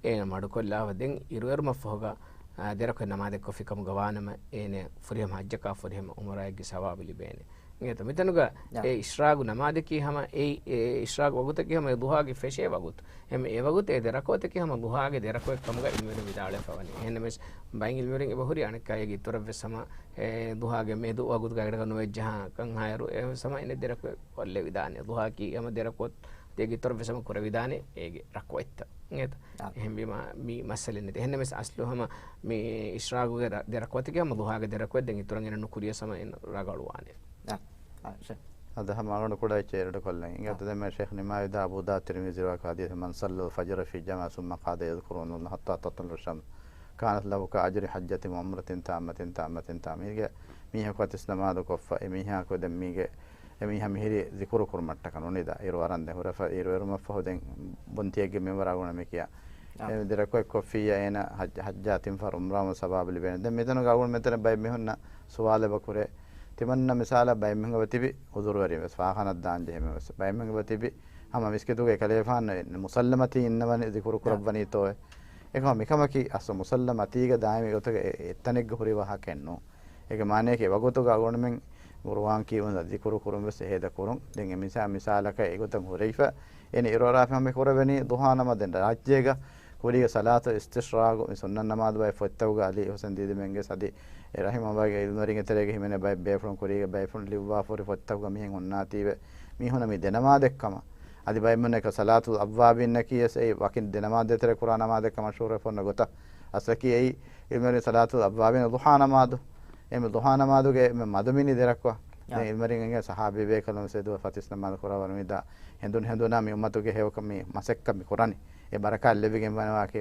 އޭނަ މަޑުކޮށްލާފަ ދެން އިރުއެރުމަށް ފަހުގަ، އާ، ދެރަކު ނަމާދެއް ކޮށްފި ކަމުގަ ވާނަމަ އޭނަ ފުރިހަމަ ޙައްޖަކާ ފުރިހަމަ ޢުމްރާއެއްގެ ސަވާބު ލިބޭނެ. އިނގޭތޯ މިތަނުގަ އާ. އެ އިޝްރާގު ނަމާދަކީ ހަމަ އެ، އެ އިޝްރާގު ވަގުތަކީ ހަމަ އެ ޟުހާގެ ފެށޭ ވަގުތު. އެމް އެ ވަގުތު އެ ދެރަކުވަތަކީ ހަމަ ޟުހާގެ ދެރަކުވެ ކަމުގަ އިލްމުވެރިން ވިދާޅުވެފަ ވަނީ. އެހެންނަމަވެސް ބައެއް އިލްމުވެރިން އެބަ ހުރީ އަނެއްކާ އޭގެ އިތުރަށްވެސް ހަމަ އެ ޟުހާގެ މެދު ވަގުތުގަ އަޑަކަށް ނުވެއްޖަހާ ކަން ހާއިރު އެ ހަމަ އެނެ ދެރަކުވެ ކޮށްލެވިދާނެ. ޟުހާއަކީ ހަމަ ދެރަކުވަތު އޭގެ އިތުރަށްވެސް ހަމަ ކުރެވިދާނެ އޭގެ ރަކުވަތްތައް. އިނގޭތަ؟ އާ. އެހެންވީމަ މި މައްސަލަ ނެތި. އެހެންނަމަވެސް އަސްލު ހަމަ މި އިޝްރާގުގެ ރަ-، ދެރަކުވަތަކީ ހަމަ ޟުހާގެ ދެރަކުވެ ދެން އިތުރަށް އޭނަ ނުކުރިޔަސް ހަމަ އެން ރަގަޅުވާނެ. އާ. އާ، ޝޭ. އަދަ ހަމަ އަޅުގަނޑު ކުޑަ އެއްޗެއް އެޑް ކޮށްލަން. އިނގޭތަ އާ. ދެންމެ ޝޭޚް ނިމާވިދާ އަބޫ ދާ ތިރްމިޒީ ރިވާކު ޙަދީޘް، من صلى الفجر في جماعة ثم قعد يذكر الله حتى تطلع الشمس كان له كأجر حجة وعمرة تامة تامة تامة. މީގެ މީހަކު ފަތިސް ނަމާދު ކޮށްފަ، އެ މީހާކު ދެން މީގެ، އެ މީހާ މިހިރީ ޒިކުރު ކުރުމަށްޓަކަ ނުނިދާ. އިރު އަރަން ދެން ހުރެފަ، އިރު އެރުމަށްފަހު ދެން ބުންތިއެއްގެ މިންވަރާ ގުނަ މި ކިޔާ. އާ. އެ ދެރަކު އެއްކޮށްފިއްޔާ އޭނަ ޙައްޖް، ޙައްޖާ ތިން ފަހަރު ޢުމްރާވުމަށް ސަވާބު ލިބޭނެ. ދެން މިތަނުގަ އަޅުގަނޑު މިތަނަށް ބައެއް މީހުންނަށް ސުވާލެއް އެބަ ކުރޭ. ތިމަންނަ މިސާލަށް ބައެއް މީހުން އެބަ ތިބި ޢުޛުރުވެރިން ވެސް ފާޚާނަ ދާން ޖެހެމެ ވެސް. ބައެއް މީހުން އެބަ ތިބި ހަމަ މިސްކިތުގަ އެކަލޭފާން މުސައްލަ މަތީ އިންނަވަނީ ޒިކުރު ކުރައްވަނީތޯއެ. އެކަމަ މިކަމަކީ އަސްލު މުސައްލަ މަތީގަ ދާއިމީ ގޮތުގަ އެ-، އެއްތަނެއްގަ ހުރި ވާހަކައެއް ނޫން. އޭގެ މާނަޔަކީ އެވަގުތުގަ އަޅުގަނޑުމެން ޤުރުއާން ކިޔުން ޒިކުރު ކުރުން ވެސް އެހޭދަ ކުރުން. ދެން އެ މިސާ-، މިސާލަކަށް އެގޮތަށް ހުރެފަ އޭނަ އިރުއަރާފަ ހަމަ ކުރެވެނީ ޟުހާ ނަމާދު. ދެން ރާއްޖޭގަ ކުރީގެ ޞަލާތު އިސްތިޝްރާގު މި ސުންނަ ނަމާދު ބައެއް ފޮތްތަކުގަ އަލީ ހުސެން ދީދަމެންގެ ސަދި އެ ރަޙިމަހުﷲ އިލްމުވެރިންގެ ތެރޭގަ ހިމެނޭ ބައެއް ބޭފުޅުން ކުރީގެ ބޭފުޅުން ލިޔުއްވާފަ ހުރި ފޮތްތަކުގަ މިހެން ހުންނާތީވެ މީހުންނަށް މި ދެ ނަމާދެއްކަމަށް. އަދި ބައެއްމީހުންނަކަށް ޞަލާތުލް އައްވާބީންނަކީ ވެސް އެއީ ވަކި ދެ ނަމާދު ދޭތެރޭ ކުރާ ނަމާދެއް ކަމަށް މަޝްހޫރުވެފަ އޮންނަ ގޮތަށް. އަސްލަކީ އެއީ އިލްމުވެރިން ޞަލާތުލް އައްވާބީން ޟުޙާ ނަމާދު. އެ މި ޟުޙާ ނަމާދުގެ މި މަދު މިނި ދެރަކުވާ. އާ. ދެން އިލްމުވެރިން އެނގޭ ޞަޙާބީ ބޭކަލުން ވެސް އެދުވަހު ފަތިސް ނަމާދު ކުރައްވަން މިދާ ހެނދުން ހެނދުނާ މި އުއްމަތުގެ ހެޔޮކަ-، މި މަސައްކަތް މި ކުރަނީ. އެ ބަރަކާތް ލެއްވިގެން ވަނީ ވާހަކަ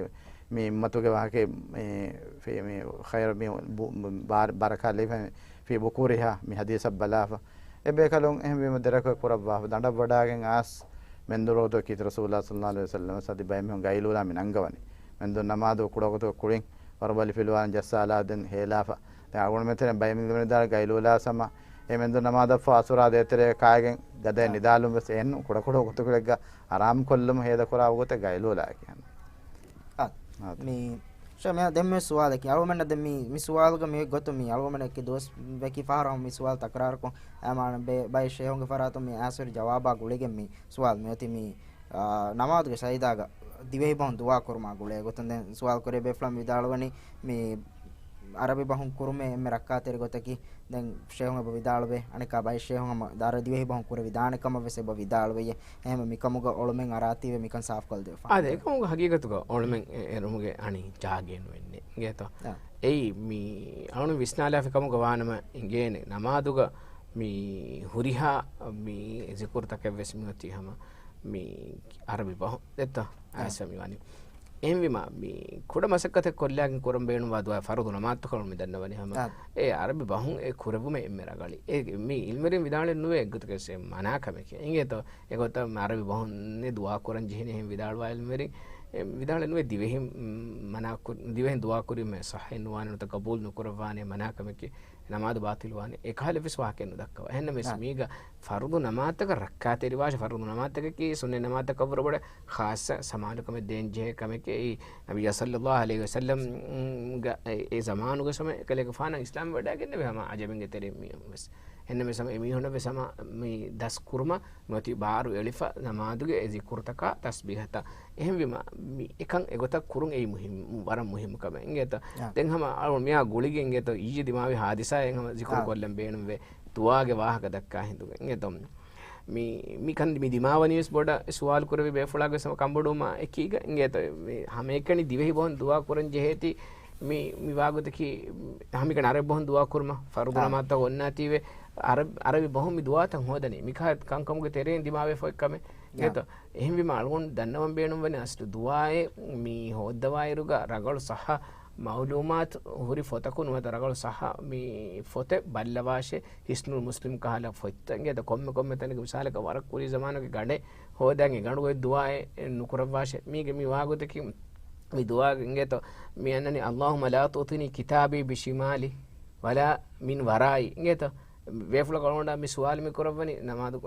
މި އުއްމަތުގެ ވާހަކަ މި ފި-، މި ޚައިރު މި ބު-، ބާ-، ބަރަކާތް ލެއްވި ފީ ބުކޫރިހާ މި ޙަދީޘަށް ބަލާފަ. އެ ބޭކަލުން އެހެންވީމަ ދެރަކު ކުރައްވާފަ ދަނޑަށް ވަޑާގެން އައިސް މެންދުރު ވަގުތު ކީރިތި ރަސޫލާ ޞައްލައްލާހު ޢަލައިހި ވަސައްލަމަ ސަދި ބައެއް މީހުން ގައިލޫލާ މި ނަންގަވަނީ. މެންދުރު ނަމާދު ކުޑަ ވަގުތު ކުޅިން ވަރުބަލި ފިލުވާން ޖައްސާލާ ދެން ހޭލާފަ. ދެން އަޅުގަނޑުމެން ތެރެއިން ބައެއް މެންދުރު ދާ ގައިލޫލާ ސަމަ އެ މެންދުރު ނަމާދަށްފަހު އަސުރާ ދޭތެރޭ ކާގެން ގަދައެއް އާ. ނިދާލުން ވެސް އެހެން ކުޑަ ކުޑަ ވަގުތު ކުޅެއްގަ އަރާމް ކޮށްލުމަށް ހޭދަ ކުރާ ވަގުތެއް ގައިލޫލާ ކިޔަން. އާ. އާ. މި ޝަމިޔާ ދެން މި ސުވާލަކީ، އަޅުގަނޑަށް ދެން މި، މި ސުވާލުގަ މި ގޮތު މި އަޅުގަނޑަކީ ދުވަސް ވެކި ފަހަރު މި ސުވާލު ތަކުރާރުކޮށް، އަމާން ބެ-، ބައެއް ޝޭހުންގެ ފަރާތުން މި އާސިރު ޖަވާބާ ގުޅިގެން މި ސުވާލު މި އޮތީ މި، އާ، ނަމާދުގެ ސަޖިދާގަ ދިވެހި ބަހުން ދުޢާ ކުރުމާ ގުޅޭ ގޮތުން ދެން ސުވާލު ކުރޭ ބޭފުޅަށް ވިދާޅުވަނީ މި އަރަބި ބަހުން ކުރުމޭ އެންމެ ރައްކާތެރި ގޮތަކީ، ދެން ޝޭހުން އެބަ ވިދާޅުވޭ، އަނެއްކާ ބައެއް ޝޭހުން ހަމަ ދާރަ ދިވެހި ބަހުން ކުރެވިދާނެ ކަމަށް ވެސް އެބަ ވިދާޅުވެއްޔެ. އެހެންވެ މިކަމުގަ އޮޅުމެއް އަރާތީވެ މިކަން ސާފުކޮށްދެވިފަ. އާދެ، އެކަމުގަ ހަގީގަތުގަ އޮޅުމެއް އެ-، އެރުމުގެ އަނި ޖާގައެއް ނުވެންނެ. އިނގޭތޯ؟ އާ. އެއީ މި އަޅުން ވިސްނާލާފި ކަމުގަ ވާނަމަ އިނގޭނެ. ނަމާދުގަ މި ހުރިހާ މި ޒިކުރުތަކެއް ވެސް މި އޮތީ ހަމަ މި އަރަބި ބަހުން ދެއްތޯ؟ އާ. އާސަ މި ވަނީ. އެހެންވީމަ، މި ކުޑަ މަސައްކަތެއް ކޮށްލާގެން ކުރަން ބޭނުންވާ ދުޢާ ފަރުޟު ނަމާދުތަކަށް މި ދަންނަވަނީ ހަމަ. އާ. އެ އަރަބި ބަހުން އެ ކުރެއްވުމެއް އެންމެ ރަގަޅީ. އެ މި އިލްމުވެރިން ވިދާޅެއް ނުވޭ އެއްގޮތަކަށް މަނާ ކަމެކޭ. އިނގޭތޯ؟ އެގޮތަށް މި އަރަބި ބަހުން ދުޢާ ކުރަން ޖެހިނީ އެހެން ވިދާޅުވާ އިލްމުވެރިން، އެ، ވިދާޅެއް ނުވޭ ދިވެހިން، މް، މަނާ ކު-، ދިވެހިން ދުޢާ ކުރީމަ ޞައްޙަ ނުވާނެ ނުވަތަ ޤަބޫލު ނުކުރައްވާނެ މަނާ ކަމެކޭ. ނަމާދު ބާޠިލް ވާނެ. އެކަހަލަ ވެސް ވާހަކައެއް ނުދައްކަވާ. އެހެންނަމަވެސް އާ. މީގަ ފަރުޟު ނަމާދުތަކަށް ރައްކާތެރިވާށޭ، ފަރުޟު ނަމާދުތަކަކީ ސުންނަތް ނަމާދުތަކަށްވުރެ ބޮޑަށް ޚާއްޞަ ސަމާލުކަމެއް ދޭން ޖެހޭ ކަމެކޭ. އެއީ ނަބިއްޔާ ޞައްލައްލާހު ޢަލައިހި ވަސައްލަމްގެ އެ، އެ ޒަމާނުގެ ސަމަ އެކަލޭގެފާނަށް އިސްލާމް ވަޑައިގެންނެވި ހަމަ ޢަޖަމީންގެ ތެރެއިން މީހުން ވެސް. އެހެންނަމަވެސް ހަމަ އެމީހުންނަށް ވެސް ހަމަ މި ދަސް ކުރުމަށް މިއޮތީ ބާރު އެޅިފަ ނަމާދުގެ އެ ޒިކުރުތަކާ ތަސްބީޙަތާ. އެހެންވީމަ، މި އެކަން އެގޮތަށް ކުރުން އެއީ މުހިއްމު، ވަރަށް މުހިއްމު ކަމެއް. އިނގޭތޯ؟ އާ. ދެން ހަމަ އަޅު މިއާ ގުޅިގެން އިނގޭތޯ އިއްޔެ ދިމާވި ހާދިސާއެއް ހަމަ ޒިކުރު އާ. ކޮށްލަން ބޭނުންވޭ. ދުޢާގެ ވާހަކަ ދައްކާ ހިނދުގެ. އިނގޭތޯ؟ މި، މިކަން މި ދިމާވަނީވެސް ބޮޑަށް ސުވާލު ކުރެވި ބޭފުޅާގެ ސަމަ ކަނބޮޑުވުމާ އެކީގަ އިނގޭތޯ. މި ހަމައެކަނި ދިވެހި ބަހުން ދުޢާ ކުރަން ޖެހޭތީ، މި، މި ވާގޮތަކީ ހަމައެކަނި އަރަބި ބަހުން ދުޢާ ކުރުމަށް، ފަރުޟު ނަމާދުތަކަށް އޮންނާތީވެ، އަރަބި، އަރަބި ބަހުން މި ދުޢާތައް ހޯދަނީ. މިކަހަ ކަންކަމުގެ ތެރެއިން ދިމާވެފައި ކަމެއް. އިނގޭތޯ. އެހެންވީމަ އަޅުގަނޑު ދަންނަވަން ބޭނުންވަނީ އަސްލު ދުޢާއެއް މި ހޯއްދަވާއިރުގަ ރަނގަޅު ޞައްޙަ މަޢުލޫމާތު ހުރި ފޮތަކުން ނުވަތަ ރަނގަޅު ޞައްޙަ މި ފޮތެއް ބައްލަވާށޭ. ޙިޞްނުލް މުސްލިމް ކަހަލަ ފޮތްތައް އިނގޭތޯ. ކޮންމެ ކޮންމެ ތަނެއްގެ މިސާލަކަށް ވަރަށް ކުރީ ޒަމާނުގެ ގަނޑެއް ހޯދަން އެ ގަނޑު އޮތް ދުޢާއެއް ނުކުރައްވާށޭ. މީގެ މި ވާގޮތަކީ މި ދުޢާގެ އިނގޭތޯ. މި އަންނަނީ، اللهم لا تعطني كتابي بشمالي ولا من ورائي އިނގޭތޯ. ބޭފުޅަކު އަޅުގަނޑަށް މި ސުވާލު މި ކުރައްވަނީ، ނަމާދު،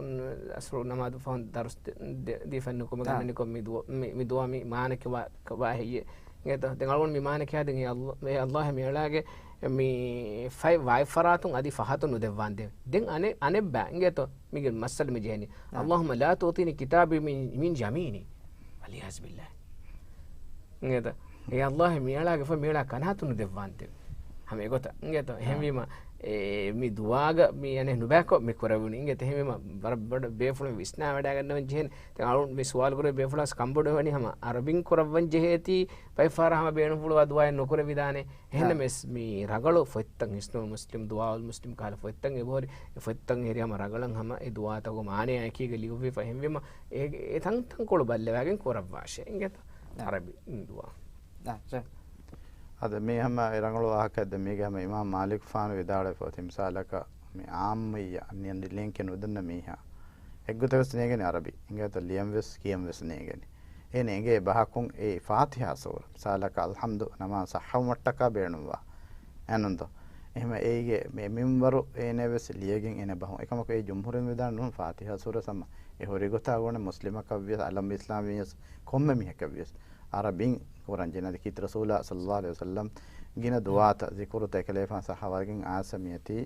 އަސްރު ނަމާދު ފަހުން ދަރުސް ދެ-، ދެ-، ދީފަ ނުކުމެގަންނަނިކޮށް މި ދުޢާ، މި، މި ދުޢާ މި މާނަ ކިޔަވާ، ކިޔަވާ ހެއްޔޭ؟ އިނގޭތޯ؟ ދެން އަޅުގަނޑު މި މާނަ ކިޔާދިން، އޭ ﷲ، އޭ ﷲ މިއަޅާގެ މި ފައި ވާތްފަރާތުން އަދި ފަހަތު ނުދެއްވާނދޭވެ. ދެން އަނެއް، އަނެއްބަ އިނގޭތޯ؟ މީގެ މައްސަލަ މި ޖެހެނީ. އާ. اللهم لا تعطني كتابي من، من يميني. والعياذ بالله. އިނގޭތޯ؟ އޭ ﷲ، މިއަޅާގެ ފަ-، މިއަޅާ ކަނާތު ނުދެއްވާނދޭވެ. ހަމަ އެގޮތަށް އިނގޭތޯ؟ އާ. އެހެންވީމަ، އެ، މި ދުޢާގަ މި އަނެއް ނުބައިކޮށް މި ކުރެވުނީ. އިނގޭތޯ؟ އެހެންވީމަ، ވަރަށް ބޮޑަށް ބޭފުޅުން ވިސްނާވަޑައިގަންނަވަން ޖެހެނީ. ދެން އަޅު މި ސުވާލު ކުރެވި ބޭފުޅާސް ކަނބޮޑުވެވަނީ ހަމަ އަރަބިން ކުރައްވަން ޖެހޭތީ، ބައެއް ފަހަރަށް ހަމަ ބޭނުންފުޅުވާ ދުޢާއެއް ނުކުރެވިދާނެ. އެހެންނަމަވެސް މި ރަނގަޅު ފޮތްތައް، ޙިޞްނުލް މުސްލިމް، ދުޢާއުލް މުސްލިމް ކަހަލަ ފޮތްތައް އެބަހުރި، އެ ފޮތްތައް ހެރި ހަމަ ރަނގަޅަށް ހަމަ އެ ދުޢާތަކުގެ މާނަޔާ އެކީގަ ލިޔުއްވިފަ. އެހެންވީމަ އެ، އެ ތަންތަންކޮޅު ބައްލަވާގެން ކުރައްވާށޭ. އިނގޭތޯ؟ އަރަބި ދުޢާ. އާ، ޝޭ. އަދަ މީ ހަމަ އެ ރަނގަޅު ވާހަކައެއް. ދެން މީގެ ހަމަ އިމާމް މާލިކުފާނު ވިދާޅުވެފަ އޮތީ މިސާލަކަށް މި އާއްމުއްޔާ ނިޔަނދި ލިޔަންކެ ނުދަންނަ މީހާ އެއްގޮތަށް ވެސް ނޭނގެނީ އަރަބި. އިނގޭތޯ؟ ލިޔަން ވެސް ކިޔަން ވެސް ނޭނގެނީ. އޭނަ އެނގޭ ބަހަކުން އެ ފާތިޙާ ސޫރަ. މިސާލަކަށް އަލްޙަމްދު ނަމާ ޞައްޙަވުމަށްޓަކާ ބޭނުންވާ. އެނުންތޯ؟ އެހެމަ އޭގެ މި މިންވަރު އޭނަ ވެސް ލިޔެގެން އޭނަ ބަހުން. އެކަމަކު އެ ޖުމްހޫރުން ވިދާޅު ނޫން ފާތިޙާ ސޫރަ ސަމަ. އެ ހުރި ގޮތާ ގުނެ މުސްލިމަކަށް ވިޔަސް، އަލަމް އިސްލާމް ވިޔަސް، ކޮންމެ މީހަކަށް ވިޔަސް. އަރަބިން ކުރަން ޖެހޭ އަދި ކީރިތި ރަސޫލާ ޞައްލައްލާހު ޢަލައިހި ވަސައްލަމް ގިނަ ދުޢާތައް ޒިކުރުތައް އެކަލޭފާން ޞައްޙަވާގެން އާސަ މިއޮތީ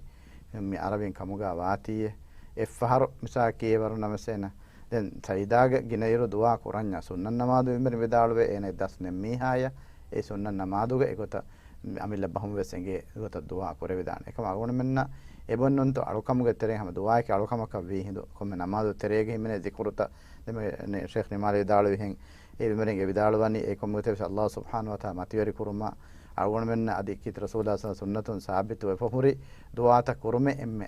މި އަރަބިން ކަމުގަ ވާތީއޭ. އެއްފަހަރު މިސާ ކިޔޭވަރު ނަމަސޭނަ. ދެން ސައްޔިދާގެ ގިނައިރު ދުޢާ ކުރަންޏާ ސުންނަތް ނަމާދު އެންމެ ވިދާޅުވޭ އޭނަ ދަސް ނެތް މީހާޔަށް އެ ސުންނަތް ނަމާދުގަ އެގޮތަށް އަމިއްލަ ބަހުން ވެސް އެނގޭ ގޮތަށް ދުޢާ ކުރެވިދާނެ. އެކަމަ އަޅުގަނޑުމެންނަށް އެބަ ނޫންތޯ އަޅުކަމުގެ ތެރެއިން ހަމަ ދުޢާއަކީ އަޅުކަމަކަށް ވީ ހިނދު ކޮންމެ ނަމާދު ތެރޭގަ ހިމެނޭ ޒިކުރުތައް ދެމެ-، ޝޭޚް ނިމާލް ވިދާޅުވިހެން އެ މިންވަރުގަ ވިދާޅުވަނީ އެ ކޮންމެ ގޮތެއް ވެސް ﷲ ސުބްޙާނަހޫ ވަތަޢާލާ މަތިވެރި ކުރުމަށް އަޅުގަނޑުމެންނަށް އަދި ކީރިތި ރަސޫލާ ޞައްލައްލާހު ޢަލައިހި ވަސައްލަމް ސުންނަތުން ސާބިތު ވެފަ ހުރި ދުޢާތައް ކުރުމެއް އެންމެ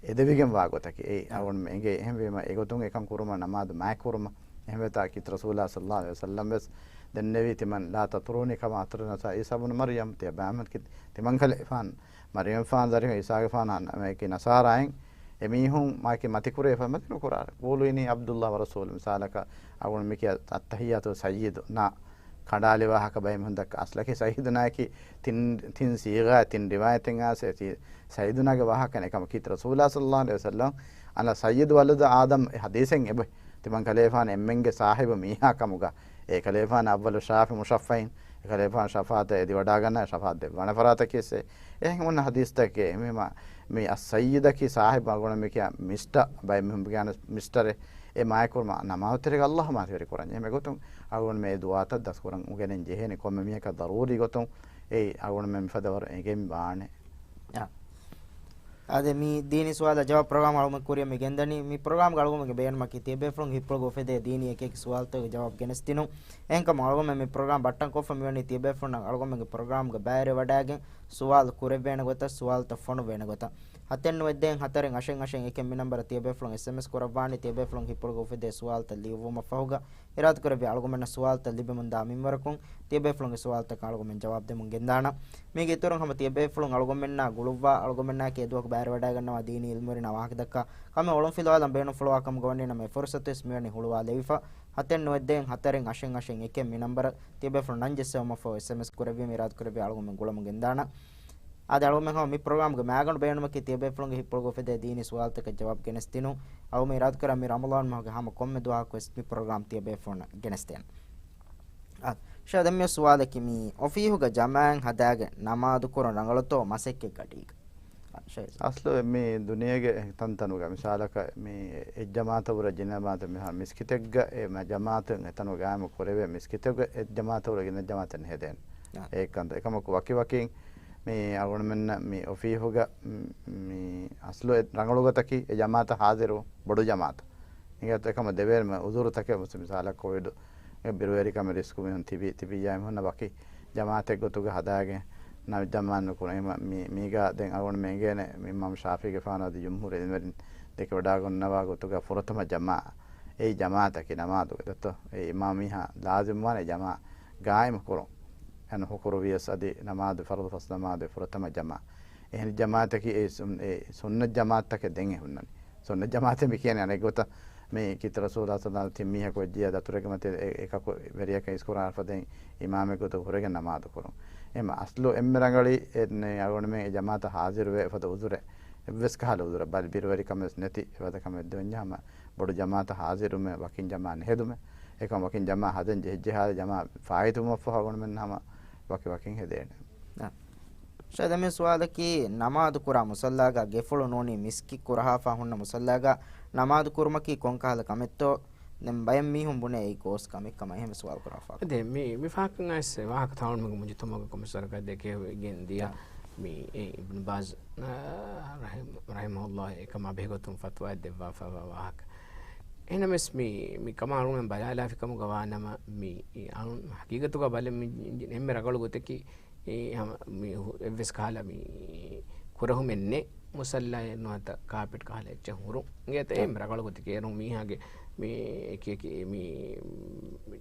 އެދެވިގެން ވާ ގޮތަކީ. އެއީ އަޅުގަނޑުމެން އެނގޭ. އެހެންވީމަ އެގޮތުން އެކަން ކުރުމަށް ނަމާދު މާތް ކުރުމަށް. އެހެންވެތާ ކީރިތި ރަސޫލާ ޞައްލައްލާހު ޢަލައިހި ވަސައްލަމް ވެސް ދެންނެވީ ތިމަން لا تطروني كما أطرت النصارى عيسى ابن مريم. ތިޔަބައިމީހުން ތި-، ތިމަން ކަލޭފާން މަރިޔަމްފާން ޒަރިހުން އީސާގެފާނާ ނަމައެކި ނަޞާރާއިން އެމީހުން މާކި މަތިކުރޭ ފަ މަތި ނުކުރާ. قولوا إني عبد الله ورسوله. މިސާލަކަށް އަޅުގަނޑު މިކިޔާ التحيات سيد ނާ ކަނޑާލި ވާހަކަ ބައެއް މީހުން ދައްކާ. އަސްލަކީ ސައްޔިދު ނާއަކީ ތިން، ތިން ސީޣާ، ތިން ރިވާޔަތެއް އާސޭ ތި ސައްޔިދު ނާގެ ވާހަކަ ނެތް. އެކަމަކީ ރަސޫލާ ޞައްލައްލާހު ޢަލައިހި ވަސައްލަމް أنا سيد ولد آدم އެ ޙަދީޘެއް އެބަ ތިމަން ކަލޭފާނު އެންމެންގެ ސާހިބު މީހާ ކަމުގަ. އެ ކަލޭފާނު أول شافع مشفع އިން. އެ ކަލޭފާނު ޝަފާޢަތަށް އެދިވަޑާގަންނަ ޝަފާޢަތް ދެއްވާނެ ފަރާތަކީ އެއް. އެހެން އޮންނަ ޙަދީޘްތަކެއް. މި މަ-، މި އައްސައްޔިދަކީ ސާހިބު އަޅުގަނޑު މިކިޔާ މިސްޓަ ބައެއް މީހުން ގާނެ މިސްޓަރެއް. އެ މާތްކުރުމަށް ނަމާދު ތެރޭގަ ﷲ މާތިވެރި ކުރަން. އެހެން ގޮތުން އަޅުގަނޑު މި ދުޢާތައް ދަސްކުރަން އުގެނެން ޖެހޭނެ ކޮންމެ މީހަކަށް ޟަރޫރީ ގޮތުން. އެއީ އަޅުގަނޑުމެން މިފަދަ ވަރު އެނގެން ވާނެ. އާ. އާދެ، މި ދީނީ ސުވާލަށް ޖަވާބު ޕްރޮގްރާމް އަޅުގަނޑު ކުރިއަށް މި ގެންދަނީ. މި ޕްރޮގްރާމްގެ އަޅުގަނޑުގެ ބޭނުމަކީ ތިޔަބޭފުޅުން ހިތްޕުޅުގަ އުފެދޭ ދީނީ އެކި އެކި ސުވާލުތަކުގެ ޖަވާބު ގެނެސްދިނުން. އެހެންކަމުން އަޅުގަނޑުމެން މި ޕްރޮގްރާމް ބައްޓަން ކޮށްފަ މިވަނީ ތިޔަބޭފުޅުންނަށް އަޅުގަނޑުމެންގެ ޕްރޮގްރާމްގެ ބައިވެރިވެވަޑައިގެން ސުވާލު ކުރެއްވޭނެ ގޮތަށް، ސުވާލުތައް ފޮނުއްވޭނެ ގޮތަށް. ހަތެއް ނުވައެއް ދޭއް ހަތަރެއް އަށެއް އަށެއް އެކެއް މި ނަންބަރަށް ތިޔަބޭފުޅުން އެސްއެމްއެސް ކުރައްވާނެ. ތިޔަބޭފުޅުން ހިތްޕުޅުގަ އުފެދޭ ސުވާލުތައް ލިޔުއްވުމަށްފަހުގަ އިރާދަކުރެއްވި އަޅުގަނޑުމެންނަށް ސުވާލުތައް ލިބެމުންދާ މިންވަރަކުން ތިޔަބޭފުޅުންގެ ސުވާލުތަކަށް އަޅުގަނޑުމެން ޖަވާބު ދެމުން ގެންދާނަން. މީގެ އިތުރުން ހަމަ ތިޔަބޭފުޅުން އަޅުގަނޑުމެންނާ ގުޅުއްވާ، އަޅުގަނޑުމެންނާއެކީ އެދުވަހު ބައިވެރިވަޑައިގަންނަވާ ދީނީ އިލްމުވެރިންނާ ވާހަކަދައްކާ ކަމެއް އޮޅުންފިލުވާލަން ބޭނުންފުޅުވާ ކަމުގަ ވަނީ ނަމަ އެ ފުރުސަތުވެސް މިވަނީ ހުޅުވާލެވިފަ. ހަތެއް ނުވައެއް ދޭއް ހަތަރެއް އަށެއް އަށެއް އެކެއް މި ނަންބަރަށް ތިޔަބޭފުޅުން ނަން ޖެއްސެވުމަށްފަހު އެސްއެމްއެސް ކުރެއްވީމަ އިރާދަކުރެއްވި އަޅުގަނޑުމެން ގުޅަމުން ގެންދާނަން. އާދެ، އަޅުގަނޑުމެން ހަމަ މި ޕްރޮގްރާމްގެ މައިގަނޑު ބޭނުމަކީ ތިޔަބޭފުޅުންގެ ހިތްޕުޅުގަ އުފެދޭ ދީނީ ސުވާލުތަކަށް ޖަވާބު ގެނެސްދިނުން. އަޅުގަނޑުމެން އިރާދަކުރާ މި ރަމަޟާން މަހުގެ ހަމަ ކޮންމެ ދުވަހަކުވެސް މި ޕްރޮގްރާމް ތިޔަބޭފުޅުންނަށް ގެނެސްދޭނަން. އާ، ޝާ، ދެން މި ސުވާލަކީ މި އޮފީހުގަ ޖަމާޢަތް ހަދާގެން ނަމާދު ކުރުން ރަނގަޅުތޯ މަސައްކަތް ގަޑީގަ؟ އާ، ޝާ. އަސްލު މި ދުނިޔޭގެ ތަންތަނުގަ މިސާލަކަށް މި އެއް ޖަމާޢަތަށް ވުރެ ޖިން ޖަމާޢަތެއް މިހާރު މިސްކިތެއްގަ އެ މަ-، ޖަމާޢަތުން އެތަނުގަ ގާއިމު ކުރެވޭ މިސްކިތެއްގަ އެއް ޖަމާޢަތަށް ވުރެ ގިނަ ޖަމާޢަތެއް ނުހެދޭނެ. އާ. އެއްކަންތައް. އެކަމަކު ވަކިވަކިން މި އަޅުގަނޑުމެންނަށް މި އޮފީހުގަ މި އަސްލު އެ ރަނގަޅު ގޮތަކީ އެ ޖަމާޢަތަށް ހާޒިރު ބޮޑު ޖަމާޢަތަށް. އިނގޭތޯ އެކަމަށް ދެވޭނެ މަ-، އުޒުރުތަކެއް މިސާލަކަށް ކޮވިޑު ބިރުވެރިކަމެއް ރިސްކު މީހުން ތިބި، ތިބިއްޔާ އެމީހުންނަށް ވަކި ޖަމާއަތެއް ގޮތުގަ ހަދާގެން ނަމަ-، ޖަމާ ނުކުރުން. އެހެން މި-، މީގަ ދެން އަޅުގަނޑުމެން އެނގޭނެ މި އިމާމް ޝާފިޢީގެފާނު އަދި ޖުމްހޫރު އިލްމުވެރިން ދެކެވަޑާގަންނަވާ ގޮތުގަ ފުރަތަމަ ޖަމާ، އެއީ ޖަމާއަތަކީ ނަމާދުގެ ދޮތޯ. އެ އިމާމް މީހާ ލާޒިމްވާނެ ޖަމާ ގާއިމު ކުރުން. އެން ހުކުރު ވިޔަސް އަދި ނަމާދު، ފަރުޟު ފަސް ނަމާދު ފުރަތަމަ ޖަމާ. އެހެން ޖަމާއަތަކީ އެ ސުން-، އެ ސުންނަތް ޖަމާއަތްތަކެއް ދެން އެ ހުންނަނީ. ސުންނަތް ޖަމާއަތެއް މި ކިޔަނީ އަނެއް ގޮތަށް. މި ކީރިތި ރަސޫލާ ޞައްލަﷲު ތިން މީހަކު އެއްޗެހި ދަތުރެއްގެ މަތި އެ-، އެކަކު ވެރިޔަކަށް އިސްކުރާން އަރަފާ ދެން އިމާމެއް ގޮތުގަ ހުރެގެން ނަމާދު ކުރުން. އެހެން އަސްލު އެންމެ ރަނގަޅީ އެ-، އަޅުގަނޑުމެން އެ ޖަމާއަތަށް ހާޒިރުވެ އެފަދަ އުޒުރެއް، އެއްވެސް ކަހަލަ އުޒުރެއް، ބަލި ބިރުވެރިކަމެއް ވެސް ނެތި އެފަދަ ކަމެއް ދެވެންޏާ ހަމަ ބޮޑު ޖަމާއަތަށް ހާޒިރުވުމެއް، ވަކިން ޖަމާ ނެހެދުމެއް، އެކަމް ވަކިން ޖަމާ ހަދަން ޖެހިއްޖެހާލަ ޖަމާ ފާއިތުވުމަށްފަހު އަޅުގަނޑުމެން ހަމަ ވަކި ވަކިން ހެދޭނެ. އާ. ޝައިދަމެ ސުވާލަކީ، ނަމާދު ކުރާ މުސައްލާގަ ގެފުޅު ނޫނީ މިސްކިތް ކުރަހާފަ ހުންނަ މުސައްލާގަ ނަމާދު ކުރުމަކީ ކޮންކަހަލަ ކަމެއްތޯ؟ ދެން ބައެއް މީހުން ބުނޭ އެއީ ގޯސް ކަމެއް ކަމަށް. އެހެން ސުވާލު ކުރާފަ. ދެ މި-، މި ފާކަން އައިސް ވާހަކަ ތާޅުމުގެ މުޖުތަމަގަކު މިސާލަކަށް ދެކެވިގެން ދިޔަ އާ. މި އެ އިބްނު ބާޒް، އާ، ރަހިމް-، ރަހިމަހުﷲ އެކަމާ ބެހޭގޮތުން ފަތުވާއެއް ދެއްވާފައިވާ ވާހަކަ. އެހެނަމެސް މި، މި ކަމާ އަޅުގަނޑުމެން ބަލާލާފި ކަމުގަ ވާނަމަ، މި އަޅުން ހަގީގަތުގަ ބަލަން މި އެންމެ ރަނގަޅު ގޮތަކީ، އެ ހަމަ މި ހު-، އެއްވެސް ކަހަލަ މި ކުރެހުމެއް ނެތް މުސައްލާއެއް ނުވަތަ ކާޕެޓް ކަހަލަ އެއްޗެއް ހުރުން. އިނގޭތަ؟ އެ އެންމެ ރަނގަޅު ގޮތަކީ އޭރުން މީހާގެ މި އެކި އެކި މި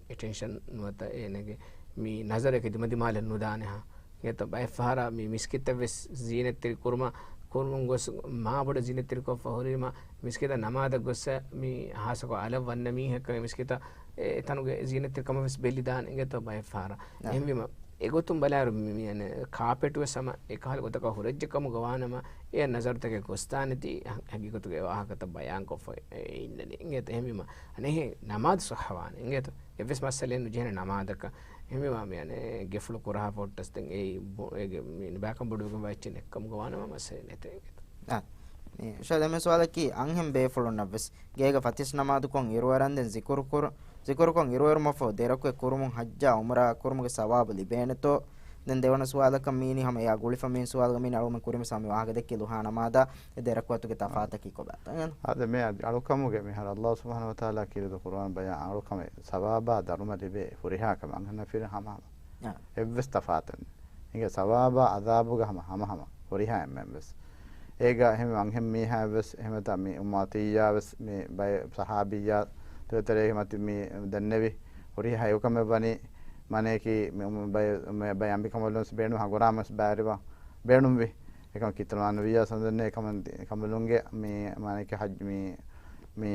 އެޓެންޝަން ނުވަތަ އޭނަގެ މި ނަޒަރެއް ދިމަދިމާލަށް ނުދާނެހާ. އިނގޭތަ؟ ބައެއް ފަހަރަށް މި މިސްކިތަށް ވެސް ޒީނަތްތެރި ކުރުމަށް ކުރުމުން ގޮސް މާބޮޑަށް ޒީނަތްތެރިކޮށްފަ ހުރީމަ މިސްކިތަށް ނަމާދަށް ގޮއްސަ މި ހާއްސަކޮށް އަލަށް ވަންނަ މީހަކަށް މިސްކިތަށް އެ ތަނުގެ ޒީނަތްތެރިކަމަށް ވެސް ބެލިދާނެ. އިނގޭތޯ؟ ބައެއް ފަހަރަށް. އެހެންވީމަ އެގޮތުން ބަލާއިރު މި-، މި-، އަނެއް ކާޕެޓް ވެސް ހަމަ އެކަހަލަ ގޮތަކަށް ހުރެއްޖެ ކަމުގަ ވާނަމަ، އެ ނަޒަރުތަކެއް ގޮސްދާނެތީ ހަ-، ހަގީގަތުގެ ވާހަކަތައް ބަޔާންކޮށްފަ އެ އިންނަނީ. އިނގޭތަ؟ އެހެންވީމަ އަނެއް ނަމާދު ޞައްޙަވާނެ. އިނގޭތަ؟ އެއްވެސް މައްސަލައެއް ނުޖެހޭނެ ނަމާދަކަށް. އެހެންވީމަ މި އަނެއް ގެފުޅު ކުރަހާ ފޮއްޓަސް ދެން އެ ބު-، އޭގެ މި ނިބާކަން ބޮޑުވެގެން ވައްޗެއް ނެއްކަމުގަ ވާނަމަ މައްސަލައެއް ނެތޭ. އިނގޭތަ؟ އާ. މި ޝައިދަމެ ސުވާލަކީ، އަންހެން ބޭފުޅުންނަށްވެސް ގޭގަ ފަތިސް ނަމާދުކޮށް އިރުއަރަންދެން ޒިކުރުކުރު-، ޒިކުރުކޮށް އިރުއެރުމަށްފަހު ދެރަކުއެއް ކުރުމުން ޙައްޖާ ޢުމްރާ ކުރުމުގެ ސަވާބު ލިބޭނެތޯ؟ ދެން ދެވަނަ ސުވާލަކަށް މީނީ ހަމަ އެއާ ގުޅިފަ މި ސުވާލުގަ މީނީ އަޅުގަނޑު ކުރިންވެސް ހަމަ ވާހަކަ ދެއްކި ލުހާ ނަމާދާ އެ ދެރަކުއަތުގެ ތަފާތަކީ ކޮބާތޯ؟ އާދެ މި އަދި އަޅުކަމުގެ މިހާރު އައްލާހު ސުބްޙާނަހޫ ވަތަޢާލާ ކީރިތި ޤުރުއާން ބަޔާން އަޅުކަމެއް ސަވާބާ ދަރުމަ ލިބޭ ހުރިހާ ކަމެއް އަންހެންނާ ފިރިހެން ހަމަހަމަ. އާ. އެއްވެސް ތަފާތެއް ނެތް. އިނގޭ ސަވާބާ އަޒާބުގަ ހަމަ ހަމަހަމަ ހުރިހާ އެންމެންވެސް. އޭގަ އެހެން އަންހެން މީހާއެއްވެސް އެހެމަތާ މި އުއްމު ޢަޠިއްޔާވެސް މި ބައެއް ޞަޙާބިއްޔާ ތެރޭގެ މަތި މި ދެންނެވި ހުރިހާ ހެޔޮކަމެއް ވަނީ މާނަޔަކީ މި އުމު ބައެއް، މެ ބައެއް އަނބިކަނބަލުންވެސް ބޭނުން ހަނގުރާމަވެސް ބައިވެރިވާ ބޭނުންވި. އެކަމަ ކީރިތި ނަބިއްޔާ ސަލަމް ދެންނެވި ކަމަން ކަނބަލުންގެ މި މާނަޔަކީ ޙައްޖު މި، މި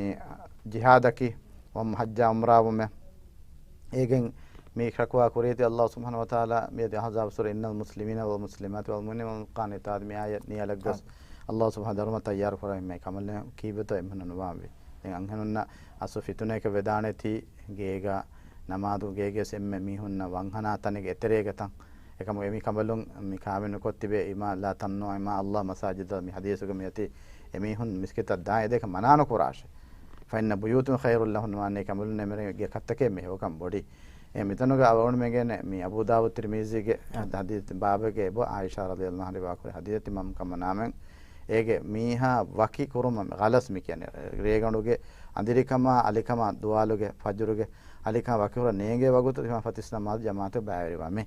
ޖިހާދަކީ ވަމް ޙައްޖާ ޢުމްރާވުމެއް. އޭގެން މި ޝަކުވާ ކުރީތީ އައްލާހު ސުބްޙާނަހޫ ވަތަޢާލާ މިއަދި އަޙްޒާބު ސޫރަ، "إن المسلمين والمسلمات والمؤمنين والقانتات" މި އާޔަތް ނިޔަލަށް ގޮސް އައްލާހު ސުބްޙާނަހޫ ދަރުމަ ތައްޔާރު ކުރަން އެންމެ ކަމަށް ކީއްވެތޯ އެންމެންނަށް ނުވާންވީ. ދެން އަންހެނުންނަށް އަސްލު ފިތުނައެއްގަ ވެދާނެތީ ގޭގަ ނަމާދު ގޭގެސް އެންމެ މީހުންނަށް ވަންހަނާ ތަނެއްގެ އެތެރޭގަ ތަން. އެކަމު އެމީ ކަނބަލުން މި ކާވެން ނުކޮށްތިބޭ، "إما لا تمنعوا إما الله مساجد الله" މި ޙަދީޘުގަ މިއޮތީ އެމީހުން މިސްކިތަށް ދާ އެދޭކަށް މަނާ ނުކުރާށޭ. "فإن بيوتهن خير لهن" ވާނެ ކަނބަލުން އެމެރެ ގެ ކަށްތަކެއް މެ ހެޔޮކަން ބޮޑި. އެ މިތަނުގަ އަޅުގަނޑުމެން ގެނެ މި އަބޫ ދާވޫދު ތިރްމިޒީގެ އަ. ޙަދީޘް ބާބެއްގެ އެބަ ޢާއިޝާ ރަޟިޔަﷲ ޢަންހާ ރިވާކުރި ޙަދީޘް ތިމަން ކަމަނާމެން އޭގެ މީހާ ވަކި ކުރުމަށް ޣަލަސް މި ކިޔަނީ ރޭގަނޑުގެ އަނދިރިކަމާ އަލިކަމާ ދުވާލުގެ ފަޖުރުގެ އަލިކަމާ ވަކިކުރަން ނޭނގޭ ވަގުތު ތިމަން ފަތިސް ނަމާދު ޖަމާޢަތު ބައިވެރިވާ މި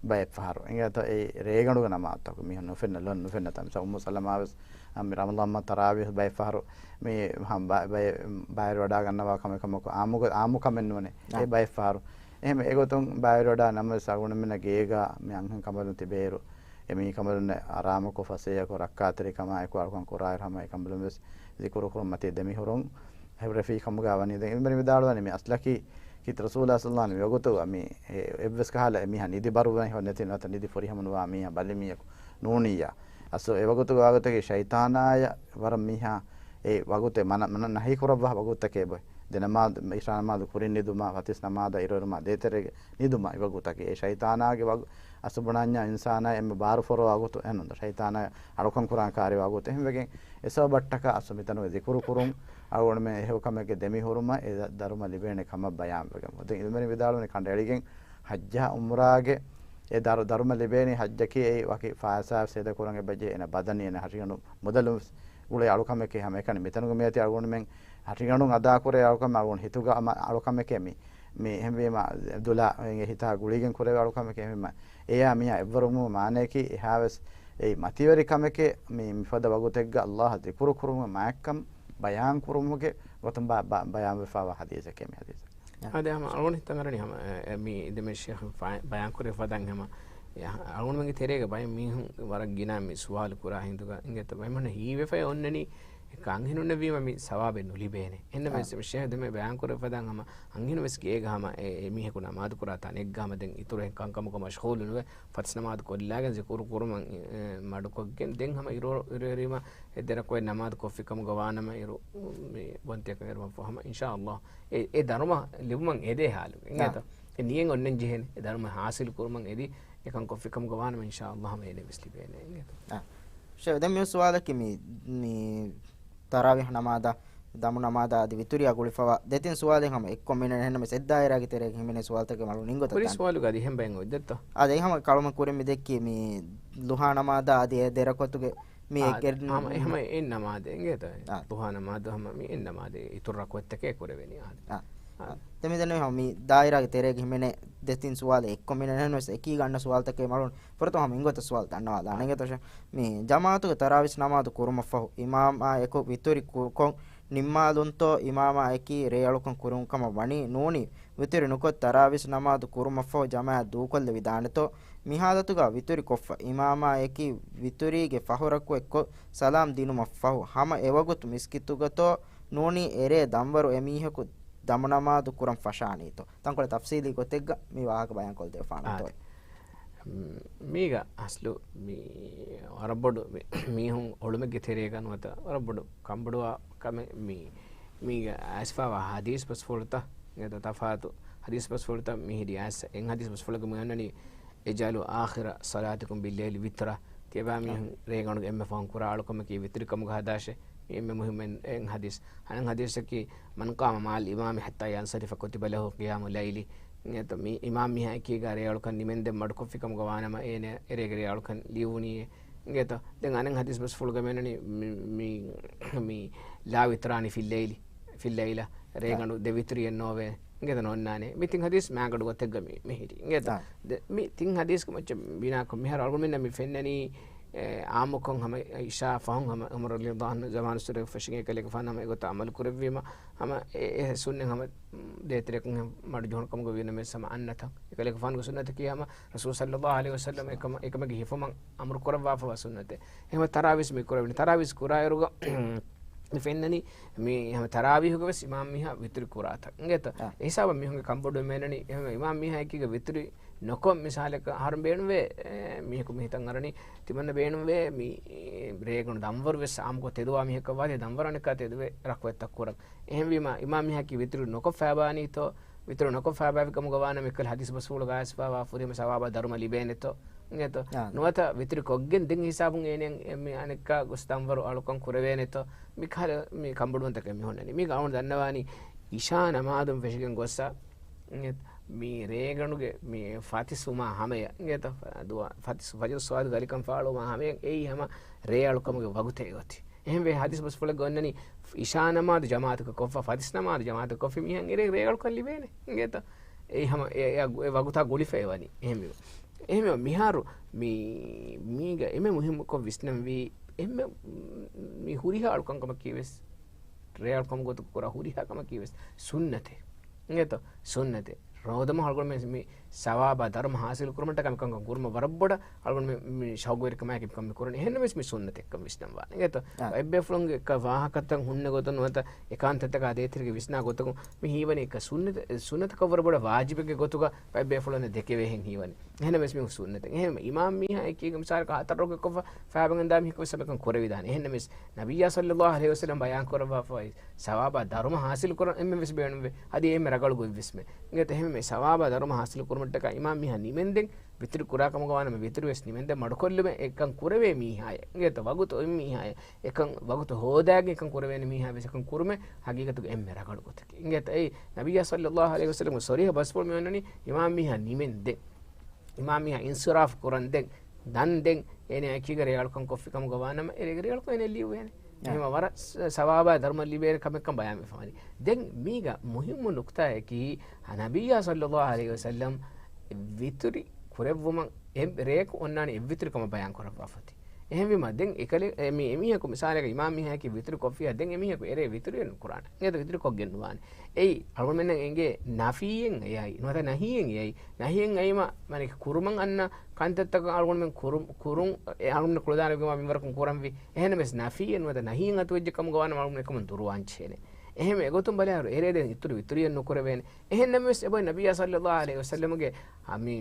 ބައެއް ފަހަރު. އިނގޭތޯ އެ ރޭގަނޑުގެ ނަމާދުތަކު މީހުން ނުފެންނަ ލޮން ނުފެންނަ ތަން. މިސާ އުއްމު ސަލަމާވެސް އަ، މި ރަމަޟާން މަހު ތަރާވީޙު ބައެއް ފަހަރު މި ހަމް ބަ-، ބައެއް ބައިވެރިވަޑާގަންނަވާ ކަމެއް ކަމަކު އާއްމުގެ-، އާއްމު ކަމެއް ނޫނޭ. އެ އާ. ބައެއް ފަހަރު. އެހެން އެގޮތުން ބައިވެރިވަޑާ ނަމަވެސް އަޅުގަނޑުމެންނަށް ގޭގަ މި އަންހެން ކަނބަލުން ތިބޭއިރު، އެ މީ ކަނބަލުން އަރާމުކޮށް ފަސޭހަކޮށް ރައްކާތެރިކަމާ އެކު އަޅުކަން ކުރާއިރު ހަމަ އެ ކަނބަލުން ވެސް ޒިކުރު ކުރުން މަތީ ދެމިހުރުން ހެވިރެފީ ކަމުގަ ވަނީ. ދެން އިލްމުވެރިން ވިދާޅުވަނީ މި އަސްލަކީ ކީރިތި ރަސޫލާ ޞައްލަﷲު ޢަލައިހި ވަސައްލަމަ ވަގުތު މި އެ-، އެއްވެސް ކަހަލަ އެ މީހާ ނިދި ބަރުވެ ހޮ ނެތި ނުވަތަ ނިދި ފުރިހަމަ ނުވާ މީހާ ބަލި މީހަކު ނޫނިއްޔާ. އަސްލު އެ ވަގުތުގެ ވާގޮތަކީ ޝައިޠާނާޔަށް ވަރަށް މީހާ އެ ވަގުތެއް މަނަ-، މަނަ ނަހީ ކުރައްވާ ވަގުތަކޭ ބޮއެ. ދެ ނަމާދު، އިޝާ ނަމާދު ކުރިން ނިދުމާ، ފަތިސް ނަމާދާ އިރުއެރުމާ ދޭތެރޭގެ ނިދުމާ އެ ވަގުތަކީ. އެ ޝައިޠާނާގެ ވަގު-، އަސްލު ބުނާންޏާ އިންސާނާ އެންމެ ބާރު ފޮރުވާ ވަގުތު އެހެންނުން ޝައިޠާނާ އަޅުކަން ކުރާން ކާރި ވަގުތު. އެހެންވެގެން އެ ސަބަބަށްޓަކާ އަސްލު މިތަނުގެ ޒިކުރު ކުރުން އަޅުގަނޑުމެން އެ ހެޔޮކަމެއްގެ ދެމިހުރުމަށް އެ ދަ-، ދަރުމަ ލިބޭނެ ކަމަށް ބަޔާންވެގެން. ދެން އިލްމުވެރިން ވިދާޅުވަނީ ކަނޑައެޅިގެން ޙައްޖާ ޢުމްރާގެ އެ ދަރު-، ދަރުމަ ލިބޭނީ ޙައްޖަކީ އެއީ ވަކި ފައިސާ ސޭދަކުރަން އެބަޖެހޭ އޭނަ ބަދަނީ އޭނަ ހަށިގަނޑު މުދަލު ގުޅޭ އަޅުކަމެކޭ ހަމައެކަނި. މިތަނުގަ މިއޮތީ އަޅުގަނޑުމެން ރިގަނޑުން އަދާކުރޭ އަޅުކަމެއް އަޅުގަނޑު ހިތުގަ އަމަ އަޅުކަމެކޭ މި. މި އެހެންވީމަ ދުލާ އެނގޭ ހިތާ ގުޅިގެން ކުރެވޭ އަޅުކަމެކޭ އެހެންވީމަ އެޔާ މިޔާ އެއްވަރު ވުމުގެ މާނަޔަކީ އެހާވެސް އެއީ މަތިވެރި ކަމެކޭ. މި މިފަދަ ވަގުތެއްގަ އައްލާހަށް ޛިކުރު ކުރުމުގެ މާތްކަން ބަޔާން ކުރުމުގެ ގޮތުން ބަ-، ބަ-، ބަޔާންވެފަވާ ޙަދީޘެކޭ މި ޙަދީޘެއް. އާދެ، ހަމަ އަޅުގަނޑު ހިތަށް އަރަނީ ހަމަ، އެ، އެ، މި އިދެމެ ޝޭޚް ފާ-، ބަޔާން ކުރެ ފަދައިން ހަމަ، އެ، އަޅުގަނޑުމެންގެ ތެރޭގަ ބައެއް މީހުން ވަރަށް ގިނަ މި ސުވާލު ކުރާ ހިނދުގަ އިނގޭތަ ބައެއް މީހުން ހީވެފައި އޮންނަނީ އެކަން އަންހެނުންނަށް ވީމަ މި ސަވާބެއް ނުލިބޭނެ. އެހެންނަމަވެސް އާ. މި ޝޭޚް އިދެމެ ބަޔާން ކުރެ ފަދައިން ހަމަ އަންހެނުން ވެސް ގޭގަ ހަމަ އެ، އެ މީހަކު ނަމާދު ކުރާ ތަނެއްގަ ހަމަ ދެން އިތުރު އެހެން ކަންކަމަކު މަޝްޣޫލު ނުވެ، ފަތިސް ނަމާދު ކޮށްލާގެން ޒިކުރު ކުރުމަށް، އެ، މަޑުކޮށްގެން ދެން ހަމަ އިރު-، އިރުއެރީމަ އެ ދެރަކޮޅެއް ނަމާދު ކޮށްފި ކަމުގަ ވާނަމަ އިރު، މި ބޮންތިއަކަށް އެރުމަށްފަހު ހަމަ އިންޝާ އައްލާހް އެ، އެ ދަރުމަ ލިބުމަށް އެދޭ ހާލު. އާ. އިނގޭތަ؟ އެ ނިޔަތް އޮންނަން ޖެހޭނެ. އެ ދަރުމަ ހާސިލު ކުރުމަށް އެދި އެކަން ކޮށްފި ކަމުގަ ވާނަމަ އިންޝާ އައްލާހް ހަމަ އޭނަ ވެސް ލިބޭނެ. އިނގޭތަ؟ އާ. ޝޭޚް، ދެން މި ސުވާލަކީ މި، މި ތަރާވީހް ނަމާދާ، ދަމު ނަމާދާ އަދި ވިތުރިއާ ގުޅިފަވާ ދެތިން ސުވާލެއް ހަމަ އެއްކޮށް މިނެން އެހެންނަމަވެސް އެއްދާއިރާގެ ތެރޭގަ ހިމެނޭ ސުވާލުތަކެއް މަޅު ނިންގޮތަށް ކުރި ދާނެ. ސުވާލުގަ އަދި އެހެން ބައެއް އޮތް ދެއްތޯ؟ އާދެ، އެ ހަމަ ކަޅުމަ ކުރިން މި ދެއްކީ މި ލުހާ ނަމާދާ އަދި އެ ދެ ރަކުޢަތުގެ މި އާ، އެއްގެ ހަމަ، އެ ހަމަ އެއް ނަމާދެއް އިނގޭތަ؟ އާ. ލުހާ ނަމާދު ހަމަ މި އެއް ނަމާދެއް އިތުރު ރަކުޢަތްތަކެއް ކުރެވެނީ އާދެ. އާ. އާ. އާ. ދެމިދެންނެވި ހަމަ މި ދާއިރާގެ ތެރޭގަ ހިމެނޭ ދެތިން ސުވާލެއް އެއްކޮށް މިނެން އެހެންނަމަވެސް އެކީގަ އަންނަ ސުވާލުތަކެއް މަޅުން ފުރަތަމަ ހަމަ އިންގޮތަށް ސުވާލު ދަންނަވާލާނެ. އާ. އިނގޭތޯ ޝޭޚް؟ މި ޖަމާޢަތުގެ ތަރާވީސް ނަމާދު ކުރުމަށްފަހު އިމާމާ އެކު ވިތުރި ކު-، ކޮށް ނިންމާލުންތޯ އިމާމާ އެކީ ރޭއަޅުކަން ކުރުން ކަމަށް ވަނީ؟ ނޫނީ ވިތުރި ނުކޮށް ތަރާވީސް ނަމާދު ކުރުމަށްފަހު ޖަމާޢަތް ދޫކޮށްލެވިދާނެތޯ؟ މި ޙާލަތުގަ ވިތުރި ކޮށްފަ އިމާމާ އެކީ ވިތުރީގެ ފަހު ރަކުޢަތްކޮށް ސަލާމް ދިނުމަށްފަހު ހަމަ އެވަގުތު މިސްކިތުގަތޯ ނޫނީ އެރޭ ދަންވަރު އެމީހަކު ދަމުނަމާދު ކުރަން ފަށާނީތޯ؟ ތަންކޮޅެއް ތަފްސީލީ ގޮތެއްގަ މި ވާހަކަ ބަޔާންކޮށްދެވިފާނެތޯ؟ އާދެ. މީގަ އަސްލު މީ ވަރަށް ބޮޑު މި-، މީހުން އޮޅުމެއްގެ ތެރޭގަ ނުވަތަ ވަރަށް ބޮޑު ކަންބޮޑުވާ ކަމެއް މީ. މީގަ އައިސްފާވާ ޙަދީޘް ބަސްފުޅުތައް އެތަ ތަފާތު ޙަދީޘް ބަސްފުޅުތައް މިހިރީ އައިސް އެއް ޙަދީޘް ބަސްފުޅަކު މި އޮންނަނީ، "اجعلوا آخر صلاتكم بالليل وترا." ތިޔަބާ މީހުން ރޭގަނޑުގެ އެންމެ ފަހުން ކުރާ އަޅުކަމަކީ ވިތުރި ކަމުގަ ހަދާށޭ. މި އެންމެ މުހިއްމު އެއް ޙަދީޘް. އަނެއް ޙަދީޘަކީ، "من قام مع الإمام حتى ينصرف كتب له قيام ليل." އެތަ މި އިމާމް މީހާ އެކީގަ ރޭއަޅުކަން ނިމެންދެން މަޑުކޮށްފި ކަމުގަ ވާނަމަ އޭނަ އެރޭގެ ރޭއަޅުކަން ލިޔުވުނީއޭ. އިނގޭތަ؟ ދެން އަނެއް ޙަދީޘް ބަސްފުޅުގަ މި އޮންނަނީ މި، މި، މި، "لا وتران في الليل، في الليلة." ރޭގަނޑު ދެ ވިތުރިއެއް ނޯވޭ. އިނގޭތަ ނޯންނާނެ. މި ތިން ޙަދީޘް މާގަޑު ގޮތެއްގަ މި، މިހިރީ. އިނގޭތަ؟ އާ. ދެ، މި ތިން ޙަދީޘްގެ މައްޗަށް ބިނާކޮށް މިހާރު އަޅުގަނޑުމެންނަށް މި ފެންނަނީ، އެ، ޢާއްމުކޮށް ހަމަ އިޝާ ފަހުން ހަމަ ޢުމަރު ރަޟިޔަﷲ ޢަންހު ޒަމާނުއްސުރެ ފެށިގެން އެކަލޭގެފާނު ހަމަ އެގޮތަށް ޢަމަލު ކުރެއްވީމަ، ހަމަ އެ، އެ ސުންނަތް ހަމަ ދޭތެރެއަކުން ހެން މަޑުޖެހުނު ކަމުގަ ވީނަމަވެސް ހަމަ އަންނަތަން. އެކަލޭގެފާނުގެ ސުންނަތަކީ ހަމަ ރަސޫލު ޞައްލަﷲ ޢަލައިހި ވަސައްލަމަ އެކަމަ-، އެކަމެއްގެ ހިފުމަށް އަމުރު ކުރައްވާފަވާ ސުންނަތެއް. އެހެންވެ ތަރާވީސް މި ކުރެވެނީ. ތަރާވީސް ކުރާއިރުގަ މި ފެންނަނީ މި ހަމަ ތަރާވީހުގަ ވެސް އިމާމް މީހާ ވިތުރި ކުރާތަން. އިނގޭތަ؟ އާ. އެ ހިސާބަށް މީހުންގެ ކަންބޮޑުވެ މި އޮންނަނީ އެހެންވެ އިމާމް މީހާ އެކީގަ ވިތުރި ނުކޮށް މިސާލަކަށް އަހަރުން ބޭނުންވޭ، އެ، މީހަކު މި ހިތަށް އަރަނީ ތިމަންނަ ބޭނުންވޭ މި، އެ، ރޭގަނޑު ދަންވަރު ވެސް އާއްމުކޮށް ތެދުވާ މީހަކަށް ވާތީ ދަންވަރު އަނެއްކާ ތެދުވެ ރަކުޢަތްތައް ކުރަން. އެހެންވީމަ އިމާމް މީހަކީ ވިތުރި ނުކޮށް ފައިބާނީތޯ، ވިތުރި ނުކޮށް ފައިބާވި ކަމުގަ ވާނަމަ އެކަލަ ޙަދީޘް ބަސްފުޅުގަ އައިސްފާވާ ފުރިހަމަ ސަވާބާ ދަރުމަ ލިބޭނެތޯ. އިނގޭތޯ؟ އާ. ނުވަތަ ވިތުރި ކޮށްގެން ދެން ހިސާބުން އޭނަ މި އަނެއްކާ ގޮސް ދަންވަރު އަޅުކަން ކުރެވޭނެތޯ. މި ކަހަލަ މި ކަންބޮޑުވުންތަކެއް މި ހުންނަނީ. މީގަ އަޅުގަނޑު ދަންނަވާނީ އިޝާ ނަމާދުން ފެށިގެން ގޮއްސަ، އިނގޭތޯ؟ މި ރޭގަނޑުގެ މި ފަތިސް ވުމާ ހަމަޔަށް، އިނގޭތޯ؟ ދުވާ ފަތިސް ފަޖުރު ސުވާދުގެ އަލިކަން ފާޅުވުމާ ހަމަޔަށް އެއީ ހަމަ ރޭ އަޅުކަމުގެ ވަގުތެއް އޮތީ. އެހެންވެ ޙަދީޘް ބަސްފުޅެއްގަ އޮންނަނީ އިޝާ ނަމާދު ޖަމާޢަތުގަ ކޮށްފަ، ފަތިސް ނަމާދު ޖަމާޢަތުގަ ކޮށްފި މީހަށް އެރޭ ރޭ އަޅުކަން ލިބޭނެ. އިނގޭތަ؟ އެއީ ހަމަ އެ، އެ، އެ ވަގުތާ ގުޅިފައި ވަނީ. އެހެންވީމަ، އެހެންވީމަ މިހާރު މި، މީގަ އެންމެ މުހިއްމުކޮށް ވިސްނަންވީ އެންމެ މި ހުރިހާ އަޅުކަންކަމަކީ ވެސް ރޭ އަޅުކަމުގެ ގޮތުގަ ކުރާ ހުރިހާ ކަމަކީ ވެސް ސުންނަތެއް. އިނގޭތޯ؟ ސުންނަތެއް. ރޯދަމަހު އަޅުގަނޑުމެން މި ސަވާބާ ދަރުމަ ހާސިލު ކުރުމަށްޓަކާ މި ކަންކަން ކުރުމަށް ވަރަށް ބޮޑަށް އަޅުގަނޑު މި، މި ޝައުގުވެރިކަމާއެކީ މިކަން މި ކުރަނީ. އެހެންނަމަވެސް މި ސުންނަތެއްކަން ވިސްނަންވާނެ. އިނގޭތޯ؟ އާ. ބައެއްބޭފުޅުންގެ އެކަ ވާހަކަތައް ހުންނަ ގޮތުން ނުވަތަ އެކާންތަތަކާ ދޭތެރޭގަ ވިސްނާ ގޮތަކުން މި ހީވަނީ އެކަ ސުންނަތަ-، ސުންނަތަކަށް ވަރަށް ބޮޑަށް ވާޖިބެއްގެ ގޮތުގަ ބައެއްބޭފުޅުންނަށް ދެކެވޭހެން ހީވަނީ. އެހެންނަމަވެސް މީހުން ސުންނަތެއް. އެހެން އިމާމް މީހާ އެކީގަ މިސާލަކަށް ހަތަރު ރަކުޢަތްކޮށްފަ ފައިބަނގަންދާ މީހަކުވެސް އެކަން ކުރެވިދާނެ. އެހެންނަމަވެސް ނަބިއްޔާ ޞައްލަﷲ ޢަލައިހި ވަސައްލަމް ބަޔާން ކުރައްވާފައި ސަވާބާ ދަރުމަ ހާސިލު ކުރަން އެންމެން ވެސް ބޭނުންވޭ. އަދި އެންމެ ރަގަޅު ގޮތްވެސްމެ. އިނގޭތަ؟ އެހެންމެ ސަވާބާ ދަރުމަ ހާސިލު ކުރުމަށްޓަކާ އިމާމް މީހާ ނިމެންދެން ވިތުރި ކުރާ ކަމުގަ ވާނަމަ ވިތުރި ވެސް ނިމެންދެން މަޑުކޮށްލުމެއް އެކަން ކުރެވޭ މީހާއެއް. އިނގޭތަ؟ ވަގުތު އޮތް މީހާއެއް. އެކަން ވަގުތު ހޯދާގެން އެކަން ކުރެވޭނެ މީހާ ވެސް އެކަން ކުރުމެއް ހަގީގަތުގަ އެންމެ ރަގަޅު ގޮތަކީ. އިނގޭތަ؟ އެއީ ނަބިއްޔާ ޞައްލަﷲ ޢަލައިހި ވަސައްލަމްގެ ސޮރީޙަ ބަސްފުޅު މި އޮންނަނީ އިމާމް މީހާ ނިމެންދެން. އިމާމް މީހާ އިންޞިރާފު ކުރަންދެން، ދަންދެން، އޭނަ އެކީގަ ރޭ އަޅުކަން ކޮށްފި ކަމުގަ ވާނަމަ، އޭނަގެ ރޭ އަޅުކަން އޭނަ ލިޔުވޭނެ. އެހެމަ ވަރަށް ސަ-، ސަވާބާ ދަރުމަ ލިބޭނެ ކަމެއްކަން ބަޔާންވެފަވާނީ. ދެން މީގަ މުހިއްމު ނުކުތާއަކީ، ނަބިއްޔާ ޞައްލައްލާހު ޢަލައިހި ވަސައްލަމް ވިތުރި ކުރެއްވުމަށް އެ ރެޔަކު އޮންނާނެ އެއްވިތުރިކަމަށް ބަޔާން ކުރައްވާފަ އޮތީ. އެހެންވީމަ، ދެން އެކަލެ-، އެ މި-، އެމީހަކު މިސާލަކަށް އިމާމް މީހަކީ ވިތުރި ކޮށްފިއްޔާ، ދެން އެމީހަކު އެރޭ ވިތުރިއެއް ނުކުރާނެ. އިނގޭތޯ؟ ވިތުރި ކޮށްގެން ނުވާނެ. އެއީ އަޅުގަނޑުމެންނަށް އެނގޭ ނަފީއެއް އެއައީ. ނުވަތަ ނަހީއެއް އެއައީ. ނަހީއެއް އައީމަ، މާނައަކީ ކުރުމަށް އަންނަ ކަންތައްތަކަށް އަޅުގަނޑުމެން ކުރު-، ކުރުން، އެ އަޅުގަނޑުމެން ކުޅަދާނަވީމަ މިންވަރަކުން ކުރަންވީ. އެހެންނަމަވެސް ނަފީއެއް ނުވަތަ ނަހީއެއް އަތުވެއްޖެ ކަމުގަ ވާނަމަ އަޅުގަނޑު އެކަމުން ދުރުވާން ޖެހޭނެ. އެހެން އެގޮތުން ބަލާއިރު އެރޭ ދެން އިތުރު ވިތުރިއެއް ނުކުރެވޭނެ. އެހެންނަމަވެސް އެބައޮތް ނަބިއްޔާ ޞައްލައްލާހު ޢަލައިހި ވަސައްލަމުގެ އަ، މި،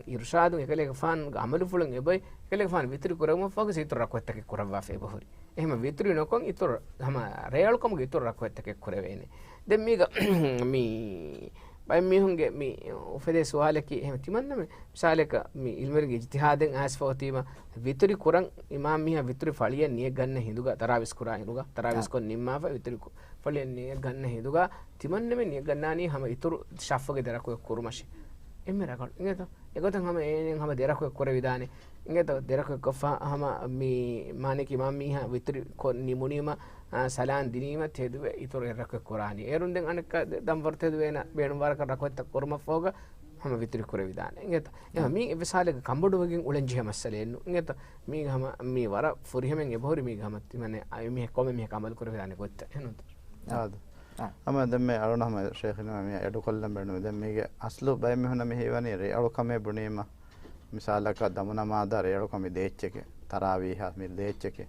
އިރުޝާދުން އެކަލޭގެފާނުގެ ޢަމަލުފުޅުން އެބައޮތް، އެކަލޭގެފާނު ވިތުރި ކުރެވުމަށްފަހުގަ އިތުރު ރަކުޢަތްތަކެއް ކުރައްވާފަ އެބަހުރި. އެހެމަ ވިތުރި ނުކޮށް އިތުރު ހަމަ ރޭއަޅުކަމުގެ އިތުރު ރަކުޢަތްތަކެއް ކުރެވޭނެ. ދެން މީގަ މި ބައެއް މީހުންގެ މި އުފެދޭ ސުވާލަކީ، އެހެމަ ތިމަންނަމެ މިސާލަކަށް މި އިލްމުވެރިންގެ އިޖްތިހާދެއް އައިސްފަ އޮތީމަ، ވިތުރި ކުރަން އިމާމް މީހާ ވިތުރި ފަޅިއެއް ނިޔަތް ގަންނަ ހިނދުގަ ތަރާވީސް ކުރާ ހިނދުގަ، ތަރާވީސް ކޮށް ނިންމާފަ ވިތުރި ކު-، ފަޅިއެއް ނިޔަތް ގަންނަ ހިނދުގަ ތިމަންނަމެން ނިޔަތް ގަންނާނީ ހަމަ އިތުރު ޝައްފުގެ ދެ ރަކުޢަތް ކުރުމަށޭ. އެންމެ ރަނގަޅު. އިނގޭތޯ؟ އެގޮތަށް ހަމަ އޭނަ ހަމަ ދެ ރަކުޢަތް ކުރެވިދާނެ. އިނގޭތޯ؟ ދެ ރަކުޢަތް ކޮށްފަ ހަމަ މި މާނައަކީ އިމާމް މީހާ ވިތުރި ކޮށް ނިމުނީމަ، އާ، ސަލާން ދިނީމަ ތެދުވެ އިތުރު އެއް ރަކުޢަތް ކުރާނީ. އޭރުން ދެން އަނެއްކާ ދެ-، ދަންވަރު ތެދުވެ އޭނަ ބޭނުންވާރަކަށް ރަކުޢަތްތައް ކުރުމަށްފަހުގަ ހަމަ ވިތުރި ކުރެވިދާނެ. އިނގޭތޯ؟ އެހެން މީ އެއްވެސް ހާލެއްގަ ކަންބޮޑުވެގެން އުޅެން ޖެހޭ މައްސަލައެއް ނޫން. އިނގޭތޯ؟ މީގަ ހަމަ މީ ވަރަށް ފުރިހަމައިން އެބަހުރި މީގަ ހަމަ ތިމަންނެ އަ-، މީހެއް ކޮންމެ މީހަކަށް އަމަލު ކުރެވިދާނެ ގޮތްތައް. އެހެންނޫންތޯ؟ އާދެ. އާ. ހަމަ ދެންމެ އަޅުން ހަމަ ޝޭޚް މި އެޑުކޮށްލަން ބޭނުމީ. ދެން މީގެ އަސްލު ބައެއް މީހުންނަށް މި ހީވަނީ ރޭއަޅުކަމޭ ބުނީމަ، މިސާލަކަށް ދަމުނަމާދަށް ރޭއަޅުކަމެއް ދޭއްޗެކޭ، ތަރާވީހަށް މި ދޭއްޗެކޭ.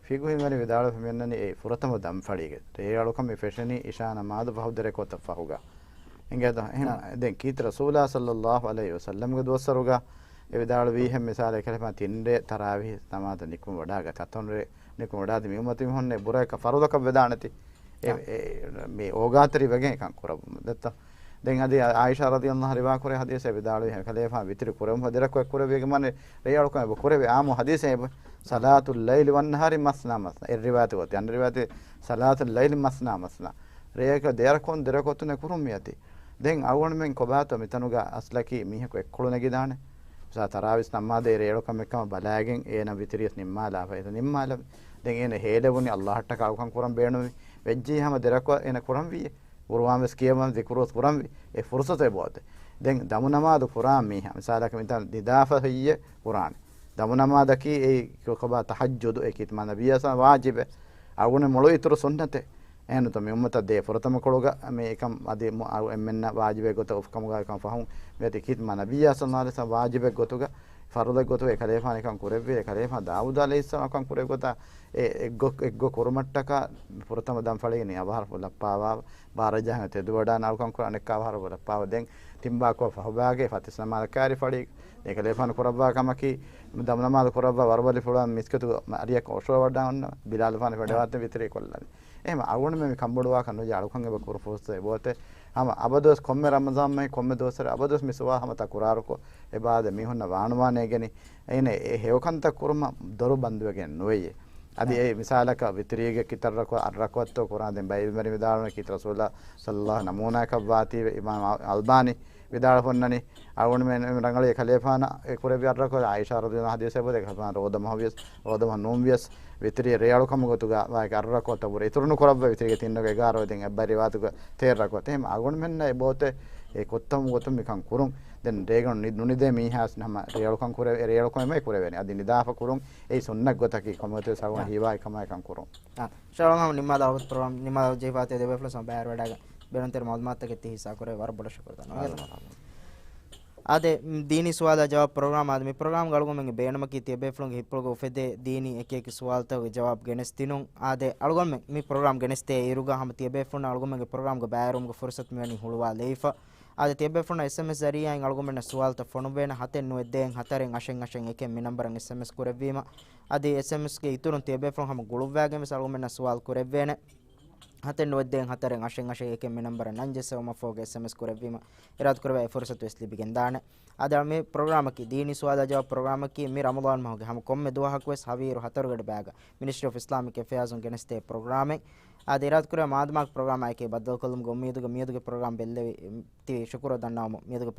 ފިޤުހީ ވަނީ ވިދާޅުވެފަ މިއަންނަނީ އެ ފުރަތަމަ ދަންފަޅީގެ ރޭއަޅުކަމެއް ފެށެނީ އިޝާ ނަމާދު ފަހު ދެރަކުޢަތަށް ފަހުގަ. އިނގޭތޯ؟ އެހެން އާ. ދެން ކީރިތި ރަސޫލާ ޞައްލައްލާހު ޢަލައިހި ވަސައްލަމްގެ ދުވަސްވަރުގަ އެ ވިދާޅުވީ އެހެން މިސާލެއް ކަލޭފާނު ތިން ރޭ ތަރާވީހް ނަމާދަށް ނިކުމެވަޑާގަތީ، ތަތޮން ރޭ ނިކުމެވަޑާދީ މި އުއްމަތީ މީހުންނެއް ބުރައަކަށް ފަރުޟަކަށް ވެދާނެތީ. އެ، އާ. އެ، މި އޯގާތެރި ވެގެން އެކަން ކުރައްވަމުން ދެއްތޯ. ދެން އަދި އާ-، އާއިޝާ ރަޟިޔައްލާހު ރިވާ ކުރޭ ޙަދީޘެއް ވިދާޅުވި ކަލޭފާނު ވިތުރި ކުރެވުމަށް ދެ ރަކުޢަތް ކުރެވިގެން މާނަ ރޭއަޅުކަމެއް އެބަ ކުރެވޭ އާއްމު ޙަދީޘެއް އެބަ. ޞަލާތުލް ލައިލި ވައްނަހާރި މަސްނާ މަސްނާ. އެއް ރިވާޔަތެއް އޮތީ. އަނެއް ރިވާޔަތެއް ޞަލާތުލް ލައިލި މަސްނާ މަސްނާ. ރޭއަކަށް ދެ ރަކުޢަތުން ދެ ރަކުޢަތުން އެ ކުރުން މިއޮތީ. ދެން އަޅުގަނޑުމެން ކޮބާތޯ މިތަނުގަ އަސްލަކީ މީހަކު އެއްކޮޅު ނެގިދާނެ. މިސާ ތަރާވީސް ނަމާދޭ ރޭއަޅުކަމެއް ކަމަށް ބަލާގެން އޭނަ ވިތުރިޔަސް ނިންމާލާފަ. އޭނަ ނިންމާލަ. ދެން އޭނަ ހޭލެވުނީ އައްލާހަށްޓަކާ އަޅުކަން ކުރަން ބޭނުމި. ވެއްޖީ ހަމަ ދެ ރަކުޢަތް އޭނަ ކުރަންވީ. ޤުރުއާން ވެސް ކިޔަވަން، ޒިކުރު ވެސް ކުރަންވީ. އެ ފުރުޞަތު އެބައޮތޭ. ދެން ދަމު ނަމާދު ކުރާ މީހާ، މިސާލަކަށް މިތާ ނިދާފަ ހެއްޔޭ ކުރާނެ. ދަމު ނަމާދަކީ އެއީ ކޮބާ ތަހައްޖުދު އެކީ މާ ނަބިއްޔާ ސަ ވާޖިބެއް. އަޅުގަނޑު މޮޅު އިތުރު ސުންނަތެއް. އެހެންތޯ މި އުއްމަތަށް ދޭ ފުރަތަމަ ކޮޅުގަ މި އެކަން އަދި މު-، އަޅު އެންމެންނަށް ވާޖިބެއް ގޮތަށް އުފުކަމުގަ އެކަން ފަހުން މިއޮތީ ކީރިތި މާ ނަބިއްޔާ ސައްލައްލާހު ޢަލައިހި ވަސައްލަމް ވާޖިބެއް ގޮތުގަ ފަރުޟެއް ގޮތުގަ އެކަލޭފާނު އެކަން ކުރެއްވި، އެކަލޭފާނު ދާވޫދު ޢަލައިހިއްސަލާމް އެކަން ކުރެއްވި ގޮތަށް އެ އެއްގޮ-، އެއްގޮ ކުރުމަށްޓަކާ ފުރަތަމަ ދަންފަޅީގަ ނިޔަ އަވަހަރަ ބޮލަށްޕާވާ، ބާރަޖަހަން ތެދުވަޑާން އަޅުކަން ކުރާ އަނެއްކާ އަވަހަރަ ބޮލަށްޕާވާ. ދެން ތިންބާކޮށް ފަހުބާގެ ފަތިސް ނަމާދަށް ކާރި ފަޅީގަ އެކަލޭފާނު ކުރައްވާ ކަމަކީ، ދަމު ނަމާދު ކުރައްވާ ވަރުބަލި ފުޅާ މިސްކިތު އަރިއަކަށް އޮށޯވަޑާ އޮންނަ ބިލާލު ފާނި ފެޑެވާތެ ވިތުރީ ކޮށްލާނީ. އެހެމަ އަޅުގަނޑުމެން މި ކަންބޮޑުވާކަށް ނުޖެހޭ އަޅުކަން އެބަ ކުރު ފުރުސަތެއް އެބައޮތޭ. ހަމަ އަބަދުވެސް ކޮންމެ ރަމަޟާން މަހެއް ކޮންމެ ދުވަސްވަރެއް އަބަދުވެސް މި ސުވާލު ހަމަ ތަކުރާރުކޮށް، އެބަ އާދެ މީހުންނަށް ވާނުވާނޭ ގެނި. އޭނަ އެ ހެޔޮކަންތައް ކުރުމަށް ދޮރު ބަންދުވެގެން ނުވެޔޭ. އަދި އާ. އެ މިސާލަކަށް ވިތުރީގެ ކިތައް ރަކު-، އަށް ރަކުޢަތްތޯ ކުރާ ދެން ބައިވެރި ވިދާޅުވަނީ ކީރިތި ރަސޫލާ ޞައްލައްލާހު ނަމޫނާއަކަށް ވާތީވެ އިމާމް އަލް-، އަލްބާނީ ވިދާޅުވަންނަނީ، އަޅުގަނޑުމެން ރަނގަޅީ ކަލޭފާނަށް އެ ކުރެއްވި އަށް ރަކުޢަތް އާއިޝާ ރަޟިޔައްލާހު އަންހާ ޙަދީޘެއް އެބައޮތޭ ކަލޭފާނު ރޯދަ މަހު ވިޔަސް، ރޯދަ މަހު ނޫން ވިޔަސް، ވިތުރީ ރޭއަޅުކަމުގެ ގޮތުގަ ވާހަކަ އަށް ރަކުޢަތަށް ވުރެ އިތުރު ނުކުރައްވާ ވިތުރީގެ ތިން ރަކުޢަތް އެގާރަ އޮތީ ދެން އެއްބައި ރިވާޔަތުގަ ތޭރަ ރަކުޢަތް. އެހެން އަޅުގަނޑުމެންނަށް އެބައޮތޭ އެ ކޮށްތަމު ގޮތުން މިކަން ކުރުން. ދެން ރޭގަނޑު ނި-، ނުނިދޭ މީހާ ހަމަ ރޭއަޅުކަން ކުރެ-، އެ ރޭއަޅުކަމެއް ކުރެވޭނެ. އަދި ނިދާފަ ކުރުން އެއީ ސުންނަތް ގޮތަކީ ކޮންމެ ގޮތެއް ސަރުވަން އާ. ހީވާ އެކަމާ އެކަން ކުރުން. އާ. ޝާ ހަމަ ނިމާލާ ވަގުތު ޕްރޮގްރާމް ނިމާލާ ޖެހިފައި ތި ދެބޭފުޅުން ސަމަ ބައިވެރިވެވަޑައިގަ ބޭނުންތެރި މަޢުލޫމާތުތަކެއް ތި ހިއްސާ ކުރެވި ވަރަށް ބޮޑަށް ޝުކުރު ދަންނަވަން. އާދެ، ދީނީ ސުވާލާ ޖަވާބު ޕްރޮގްރާމް އާދެ، މި ޕްރޮގްރާމްގަ އަޅުގަނޑުމެންގެ ބޭނުމަކީ ތިޔަބޭފުޅުންގެ ހިތްޕުޅުގަ އުފެދޭ ދީނީ އެކިއެކި ސުވާލުތަކުގެ ޖަވާބު ގެނެސްދިނުން. އާދެ، އަޅުގަނޑުމެން މި ޕްރޮގްރާމް ގެނެސްދޭ އިރުގަ ހަމަ ތިޔަބޭފުޅުންނަށް އަޅުގަނޑުމެންގެ ޕްރޮގްރާމްގެ ބައިވެރިވުމުގެ ފުރުސަތު މިވަނީ ހުޅުވާލައިފަ. އާދެ، ތިޔަބޭފުޅުންނަށް އެސްއެމްއެސް ޒަރީއާއިން އަޅުގަނޑުމެންނަށް ސުވާލުތައް ފޮނުއްވޭނެ ހަތެއް ނުވައެއް ދޭއް ހަތަރެއް އަށެއް އަށެއް އެކެއް މި ނަންބަރަށް އެސްއެމްއެސް ކުރެއްވީމަ. އަދި އެސްއެމްއެސްގެ އިތުރުން ތިޔަބޭފުޅުން ހަމަ ގުޅުއްވާގެން ވެސް އަޅުގަނޑުމެންނަށް ސުވާލު ކުރެއްވޭނެ. ހަތެއް ނުވައެއް ދޭއް ހަތަރެއް އަށެއް އަށެއް އެކެއް މި ނަންބަރަށް ނަން ޖެއްސެވުމަށްފަހުގަ އެސްއެމްއެސް ކުރެއްވީމަ، އިރާދަކުރެވޭ އެ ފުރުސަތު ވެސް ލިބިގެންދާނެ. އާދެ، މި ޕްރޮގްރާމަކީ ދީނީ ސުވާލާ ޖަވާބު ޕްރޮގްރާމަކީ މި ރަމަޟާން މަހުގެ ހަމަ ކޮންމެ ދުވަހަކު ވެސް ހަވީރު ހަތަރުގަޑި ބައިގަ މިނިސްޓްރީ އޮފް އިސްލާމިކް އެފެއާޒުން ގެނެސްދޭ ޕްރޮގްރާމެއް. އާދެ، އިރާދަކުރެވޭ މާދަމާ ޕްރޮގްރާމާއެކީ ބައްދަލުކޮށްލުމުގެ އުއްމީދުގަ މިއަދުގެ ޕްރޮގްރާމް ބެއްލެވި ތި ޝުކުރު ދަންނަވަމުން މިއަދުގެ